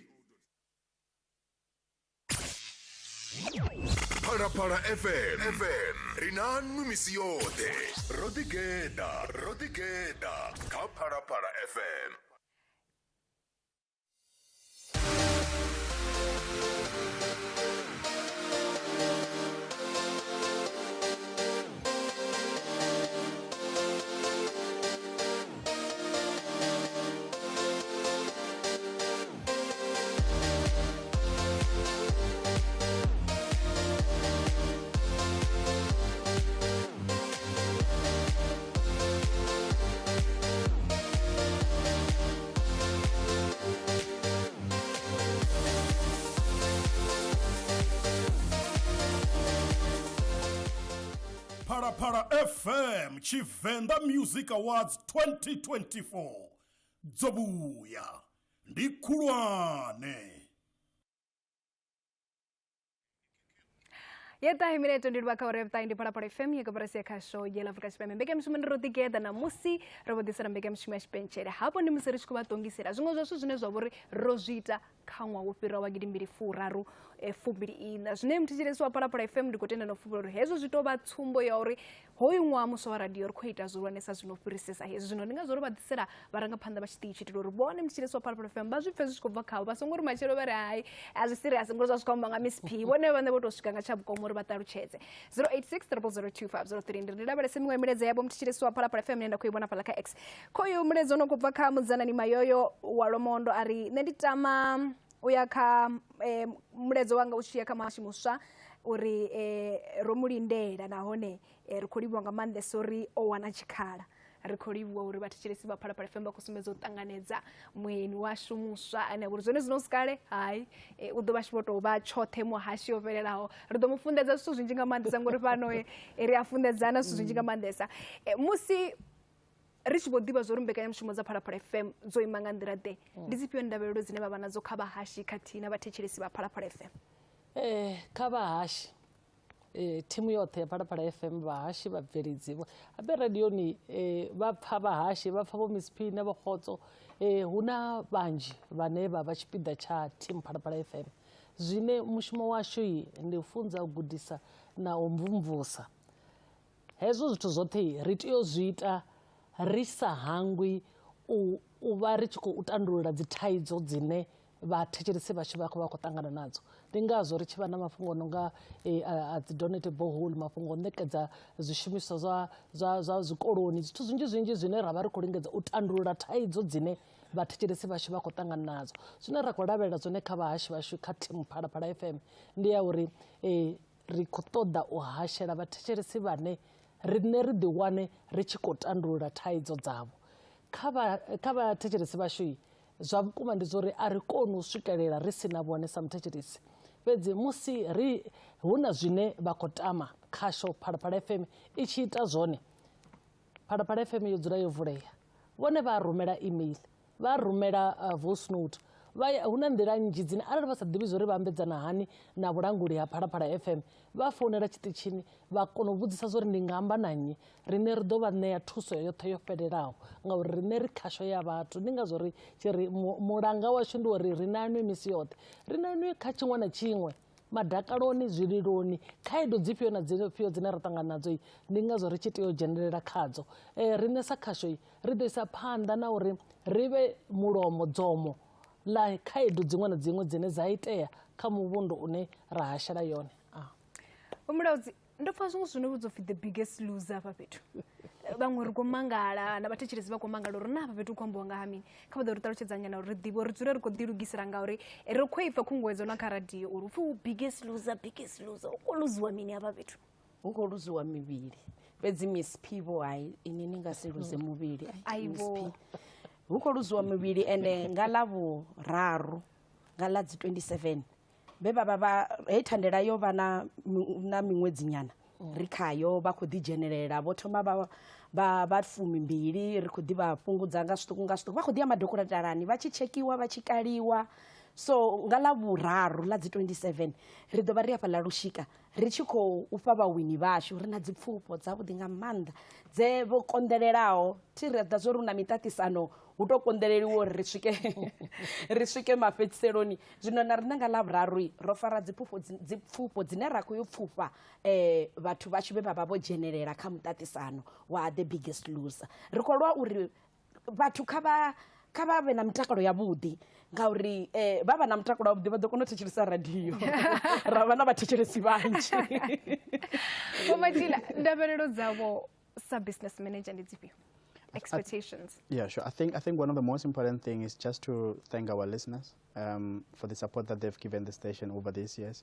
Speaker 2: Phalaphala FM ri na nnu misi yoṱhe, ro ḓigeḓa kha Phalaphala FM.
Speaker 7: Phalaphala FM Tshivenda Music Awards 2024 dzo vhuya ndi khulwane.
Speaker 1: Ya ṱahe minete ndi livha kha awara ya vhuṱahe ndi Phalaphala FM ya koporasi ya khasho ya Afrika Tshipembe. Mbekanyamushumo ndi ro ḓigeḓa na musi ro vho ḓisela mbekanyamushumo ya tshipentshele. Hafho ndi musi ri tshi khou vha ṱongisela zwiṅwe zwa zwithu zwine zwa vha uri ro zwi ita kha ṅwaha wo fhiraho wa 2024. Zwine muthetshelesi wa Phalaphala FM ndi khou tenda na u fhufhela uri hezwo zwi tou vha tsumbo ya uri hoyu ṅwaha muswa wa radio ri khou ita zwihulwanesa zwino fhirisesa hezwi. Zwino ndi ngazwo ro vha ḓisela vharangaphanḓa vha tshiṱitshi itela uri vhone muthetshelesi wa Phalaphala FM vha zwi pfe zwi tshi khou bva khavho, vha songo ri matshelo vha ri hai a zwi serious ngori zwa zwi khou amba nga Miss P. Vhone vhaṋe vho tou swika nga tsha vhukoma uri vha ṱalutshedze. 086 0002503 ndi lavhelese miṅwe milaedza yavho muthetshelesi wa Phalaphala FM ine nda khou i vhona fhaḽa kha X. Khoyu mulaedza u no khou bva kha Mudzanani Mayoyo wa Lomondo a ri nṋe ndi tama u ya kha mulaedza wanga u tshi ya kha muhashi muswa uri ro mu lindela nahone ri khou livhuwa nga maanḓesa uri o wana tshikhala. Ri khou livhuwa uri vhathetshelesi vha Phalaphala FM vha khou sumbedza u ṱanganedza mueni washu muswa ane uri zwone zwino sikale hai u ḓo vha tshi vho tou vha tshoṱhe muhashi yo fhelelaho. Ri ḓo mu funḓedza zwithu zwinzhi nga maanḓesa ngori fhano ri a funḓedzana zwithu zwinzhi nga maanḓesa. Musi Ri tshi vho ḓivha zwo uri mbekanyamushumo dza Phalaphala FM dzo ima nga nḓila ḓe, ndi dzifhio ndavhelelo dzine vha vha nadzo kha vhahashi khathihi na vhathetshelesi vha Phalaphala FM?
Speaker 3: Kha vhahashi, thimu yoṱhe ya Phalaphala FM, vhahashi, vhabveledzi habe radioni, vha pfa vhahashi, vha pfa vho Miss P na vho Khotso, hu na vhanzhi vhane vha vha tshipiḓa tsha thimu Phalaphala FM. Zwine mushumo washu ndi u funza, u gudisa na u mvumvusa. Hezwo zwithu zwoṱhe ri tea u zwi ita ri sa hangwi u vha ri tshi khou tandulula dzi thaidzo dzine vhathetshelesi vhashu vha khou ṱangana nadzo. Ndi ngazwo ri tshi vha na mafhungo no nga a dzi donate borehole, mafhungo o ṋekedza zwishumiswa zwa zwikoloni, zwithu zwinzhi zwinzhi zwine ra vha ri khou lingedza u tandulula thaidzo dzine vhathetshelesi vhashu vha khou ṱangana nadzo. Zwine ra khou lavhelela zwone kha vhahashi vhashu kha thimu Phalaphala FM ndi ya uri ri khou ṱoḓa u hashela vhathetshelesi vhane riṋe ri ḓi wane ri tshi khou tandulula thaidzo dzavho. Kha vhathetshelesi vhashu zwa vhukuma ndi zwa uri a ri koni u swikelela ri sina vhone sa muthetshelesi, fhedzi musi ri hu na zwine vha khou tama khasho Phalaphala FM i tshi ita zwone, Phalaphala FM yo dzula yo vulea. Vhone vha rumela email, vha rumela voice note, hu na nḓila nnzhi dzine arali vha sa ḓivhi zwa uri vha ambedzana hani na vhulanguli ha Phalaphala FM, vha founela tshiṱitshini vha kona u vhudzisa zwa uri ndi nga amba na nnyi. Riṋe ri ḓo vha ṋea thuso yoṱhe yo fhelelaho ngauri riṋe ri khasho ya vhathu. Ndi ngazwo ri tshi ri mulanga washu ndi uri ri na nwi misi yoṱhe, ri na nwi kha tshiṅwe na tshiṅwe, madakaloni, zwililoni, khaedu dzifhio na dzifhio dzine ra ṱangana nadzo, ndi ngazwo ri tshi tea u dzhenelela khadzo. Riṋe sa khasho ri ḓo isa phanḓa na uri ri vhe mulomo dzomo ḽa khaedu dziṅwe na dziṅwe dzine dza itea kha muvhundu une ra hashela yone.
Speaker 1: Vho Mulaudzi, ndo pfa zwiṅwe zwino vhudzwa pfi the biggest loser hafha fhethu. Vhaṅwe ri khou mangala na vhathetshelesi vha khou mangala uri na hafha fhethu hu khou ambiwa nga ha mini. Kha vha ḓo ri ṱalutshedza nyana uri ri ḓivhe uri dzule ri khou ḓilugisela ngauri ri khou ipfa khunguwedzo na kha radio uri upfi u biggest loser, biggest loser. Hu khou luziwa mini hafha fhethu?
Speaker 4: Hu khou luziwa mivhili. Fhedzi Miss P vho hai ini ni nga si luze muvhili. Miss P. Hu khou luziwa muvhili ende nga ḽa vhuraru nga ḽa dzi 27 vhe vha vha hei thandela yo vha na miṅwedzi nyana ri khayo vha khou ḓi dzhenelela, vho thoma vha 12 ri khou ḓi vha fhungudza nga zwiṱuku nga zwiṱuku, vha khou ḓi ya madokotelani vha tshi tshekiwa vha tshi kaliwa. So nga ḽa vhuraru ḽa dzi 27 ri ḓo vha ri hafhaḽa Lushika ri tshi khou fha vhawini vhashu, ri na dzi pfufho dzavhuḓi nga maanḓa dze vho konḓelelaho. Thi ri ḓa zwo ri na miṱaṱisano hu to konḓeleliwa uri ri swike ri swike mafhedziseloni. Zwino na riṋe nga ḽa vhuraru ro fara dzipfufho dzine ra khou yo pfufha vhathu vhashu vhe vha vha vho dzhenelela kha muṱaṱisano wa The Biggest Loser. Ri khou lwa uri vhathu kha vha vhe na mitakalo yavhuḓi ngauri vha vha na mutakalo wavhuḓi vha ḓo kona u thetshelesa radio ra vha na vhathetshelesi vhanzhi.
Speaker 1: Vho Matshila, ndavhelelo dzavho sa business manager ndi dzifhio? Expectations.
Speaker 5: Yeah, sure. I think one of the most important things is just to thank our listeners for the support that they've given the station over these years,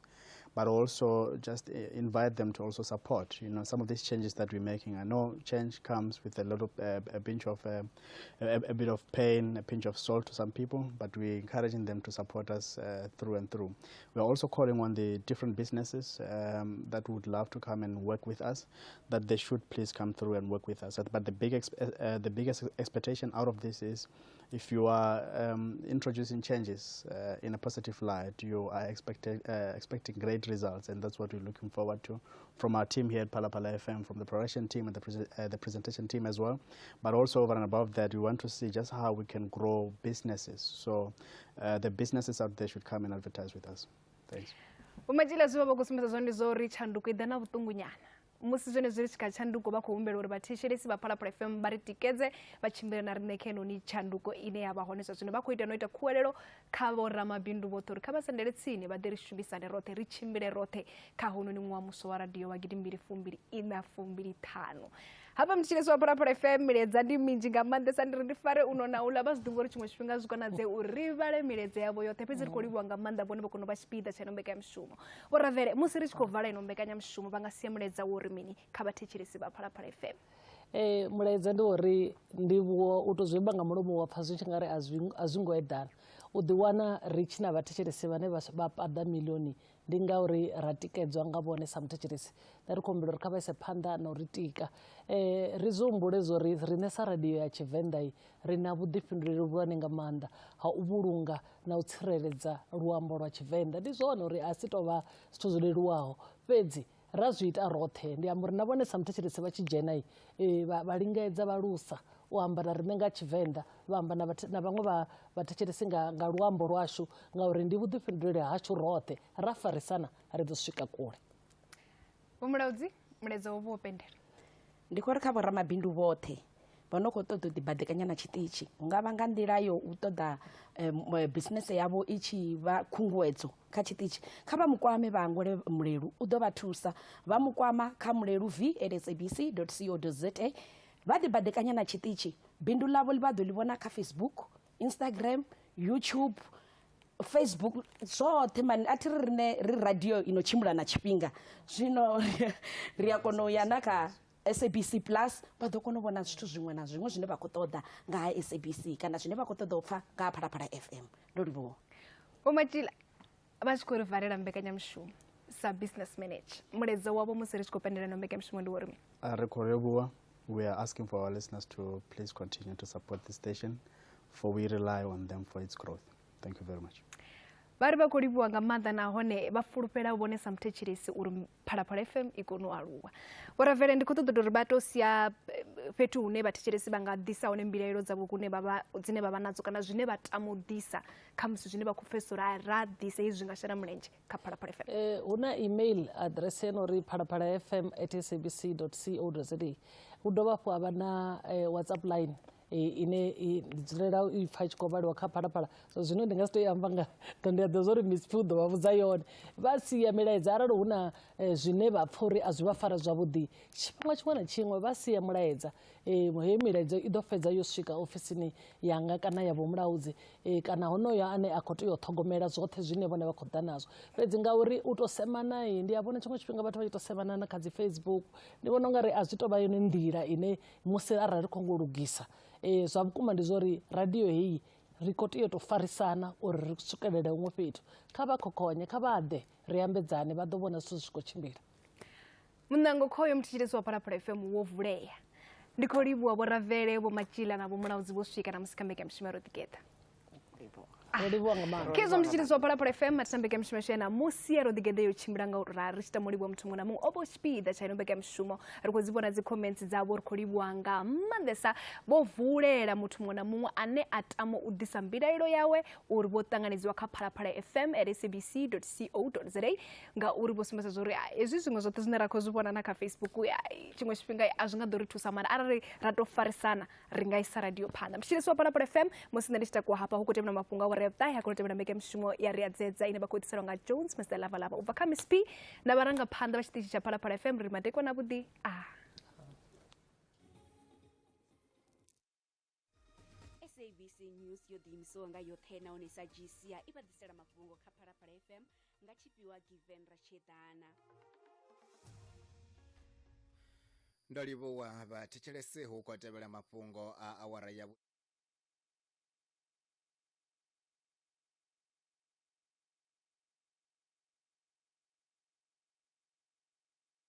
Speaker 5: but also just invite them to also support, you know, some of these changes that we're making. I know change comes with a lot of a pinch of a bit of pain, a pinch of salt to some people, but we're encouraging them to support us through and through. We're also calling on the different businesses that would love to come and work with us, that they should please come through and work with us. But the biggest expectation out of this is, if you are introducing changes in a positive light, you are expecting great results, and that's what we're looking forward to from our team here at Phalaphala FM, from the production team and the presentation team as well. But also over and above that, we want to see just how we can grow businesses. So the businesses out there should come and advertise with us. Thanks.
Speaker 1: Musi zwone zwi tshi kha tshanduko vha khou humbela uri vhathetshelesi vha Phalaphala FM vha ri tikedze vha tshimbile na riṋe kha henoni tshanduko ine ya vha hone zwa zwino. Vha khou ita no ita khuwelelo kha vhoramabindu vhoṱhe uri kha vha sendele tsini vha ḓe ri shumisane roṱhe, ri tshimbile roṱhe kha hononi ṅwaha muswa wa radio wa 2025. Hafha mthetshelesi wa Phalaphala FM, milaedza ndi minzhi nga maanḓesa, ndi ri ndi fare uno na uḽa, vha zwi ḓivha uri tshiṅwe tshifhinga zwi konadzea uri ri vhale milaedza yavho yoṱhe, fhedzi ri khou livhuwa nga maanḓa vhone vha kona u vha tshipiḓa tsha ino mbekanyamushumo. Vho Ravele, musi ri tshi khou vala ino mbekanyamushumo vha nga sia mulaedza wo uri mini kha vhathetshelesi vha Phalaphala FM?
Speaker 3: Mulaedza ndi uri ndivhuwo u to zwi amba nga mulomo wa pfa zwi tshi nga ri a zwi ngo eḓana, U ḓiwana ri tshi na vhathetshelesi vhane vha paḓa milioni ndi ngauri ra tikedzwa nga vhone sa muthetshelesi. Nṋe ri khou humbela uri kha vha ise phanḓa na u ri tika. Ri zwi humbule zwo ri riṋe sa radio ya Tshivenḓa ri na vhuḓifhinduleli vhuhulwane nga maanḓa ha u vhulunga na u tsireledza luambo lwa Tshivenḓa. Ndi zwone uri a si tou vha zwithu zwo leluwaho, fhedzi ra zwi ita roṱhe. Ndi amba uri na vhone sa muthetshelesi vha tshi dzhena vha lingedza vha lusa u amba na riṋe nga Tshivenḓa, vha amba na vhaṅwe vhathetshelesi nga luambo lwashu, ngauri ndi vhuḓifhinduleli hashu roṱhe. Ra farisana ri ḓo swika kule.
Speaker 1: Vho Mulaudzi, mulaedza wavho wo pendela.
Speaker 4: Ndi khou ri kha vhoramabindu vhoṱhe vha no khou ṱoḓa u ḓibadekanya na tshiṱitshi, hu nga vha nga nḓila yo u ṱoḓa bisinese yavho i tshi vha khunguwedzo kha tshiṱitshi, kha vha mukwame vha Hangwele Mulelu, u ḓo vha thusa. Vha mukwama kha mulelu@sabc.co.za. Vha ḓibadekanya na tshiṱitshi, bindu ḽavho vha ḓo ḽi vhona kha Facebook, Instagram, YouTube, Facebook, zwoṱhe mani. A thi ri rine ri radio ino tshimbila na tshifhinga, zwino ri a kona u ya na kha SABC Plus, vha ḓo kona u vhona zwithu zwiṅwe na zwiṅwe zwine vha khou ṱoḓa nga ha SABC kana zwine vha khou ṱoḓa u pfa nga ha Phalaphala FM. Ndo livhuwa.
Speaker 1: Vho Matshila, vha tshi khou ri valela mbekanyamushumo sa business manager, mulaedza wavho musi ri tshi khou pendela na mbekanyamushumo ndi wo ri mini?
Speaker 5: Ri khou livhuwa. We are asking for our listeners to please continue to support the station, for we rely on them for its growth. Thank you very much.
Speaker 1: Vha ri vha khou livhuwa nga maanḓa nahone vha fulufhela vhone sa muthetshelesi uri Phalaphala FM i kone u aluwa. Vho Ravele, ndi khou ṱoḓa uri vha tou sia fhethu hune vhathetshelesi vha nga ḓisa hone mbilaelo dzavho hune vha vha dzine vha vha nadzo kana zwine vha tama u ḓisa, khamusi zwine vha khou pfesesa uri ra ḓisa hezwi zwi nga shela mulenzhe kha Phalaphala FM.
Speaker 3: Hu na email address eno ri phalaphalafm@sabc.co.za. Hu dovha hafhu ha vha na WhatsApp line ine ndi dzulela u ipfa tshi khou vhaliwa kha Phalaphala. So zwino ndi nga si tou i amba nga ndi a ḓivha zwa uri Miss P u ḓo vha vhudza yone. Vha sia milaedza arali hu na zwine vha pfha uri a zwi vha fara zwavhuḓi, tshifhinga tshiṅwe na tshiṅwe vha sia mulaedza. Heyo milaedza i ḓo fhedza yo swika ofisini yanga kana ya Vho Mulaudzi, kana honoyo ane a khou tea u ṱhogomela zwoṱhe zwine vhone vha khou ḓa nazwo. Fhedzi ngauri u tou semana, ndi a vhona tshiṅwe tshifhinga vhathu vha tshi tou semana na kha dzi Facebook, ndi vhona ungari a zwi tou vha yone nḓila ine musi arali ri khou ngo lugisa. Zwa vhukuma ndi zwori radio heyi ri khou tea u tou farisana uri ri swikelele huṅwe fhethu. Kha vha khokhonye, kha vha ḓe ri ambedzane, vha ḓo vhona zwithu zwi tshi khou tshimbila.
Speaker 1: Muṋango khoyo muthetshelesi wa Phalaphala FM wo vulea. Ndi khou livhuwa Vho Ravele, Vho Matshila na Vho Mulaudzi vho swika na musi kha mbekanyamushumo ya Roḓigeḓa.
Speaker 3: Ro livhuwa nga maanḓa.
Speaker 1: Khezwo muthetshelesi wa Phalaphala FM mathina mbekanyamushumo yashu ya ṋamusi ya Roḓigeḓa yo tshimbila nga uri ra ri tshi tama u livhuwa muthu muṅwe na muṅwe o vha tshipiḓa tsha ino mbekanyamushumo. Ri khou dzi vhona dzi comments dzavho, ri khou livhuwa nga maanḓesa. Vho vulela muthu muṅwe na muṅwe ane a tama u ḓisa mbilaelo yawe uri vho ṱanganedziwa kha Phalaphala FM at sabc.co.za, ngauri vho sumbedza zwa uri hezwi zwiṅwe zwoṱhe zwine ra khou zwi vhona na kha Facebook tshiṅwe tshifhinga a zwi nga ḓo ri thusa, mara arali ra tou farisana ri nga isa radio phanḓa. Muthetshelesi wa Phalaphala FM, musi nṋe ndi tshi takuwa hafha hu khou tevhela mafhungo a awara ya vhuṱahe, ha khou tevhela mbekanyamushumo ya Ri a Dzedza ine vha khou ḓiselwa nga Jones Mr Lavalava u bva kha Miss P na vharangaphanḓa vha tshiṱitshi tsha Phalaphala FM. Ri madekwana avhuḓi.
Speaker 8: SABC News yo ḓiimisaho nga yoṱhe nahone sa GC i vha ḓisela mafhungo kha Phalaphala FM nga tshifhiwa Given Ratsheḓana.
Speaker 9: Ndo livhuwa vhathetshelesi, hu khou tevhela mafhungo a awara ya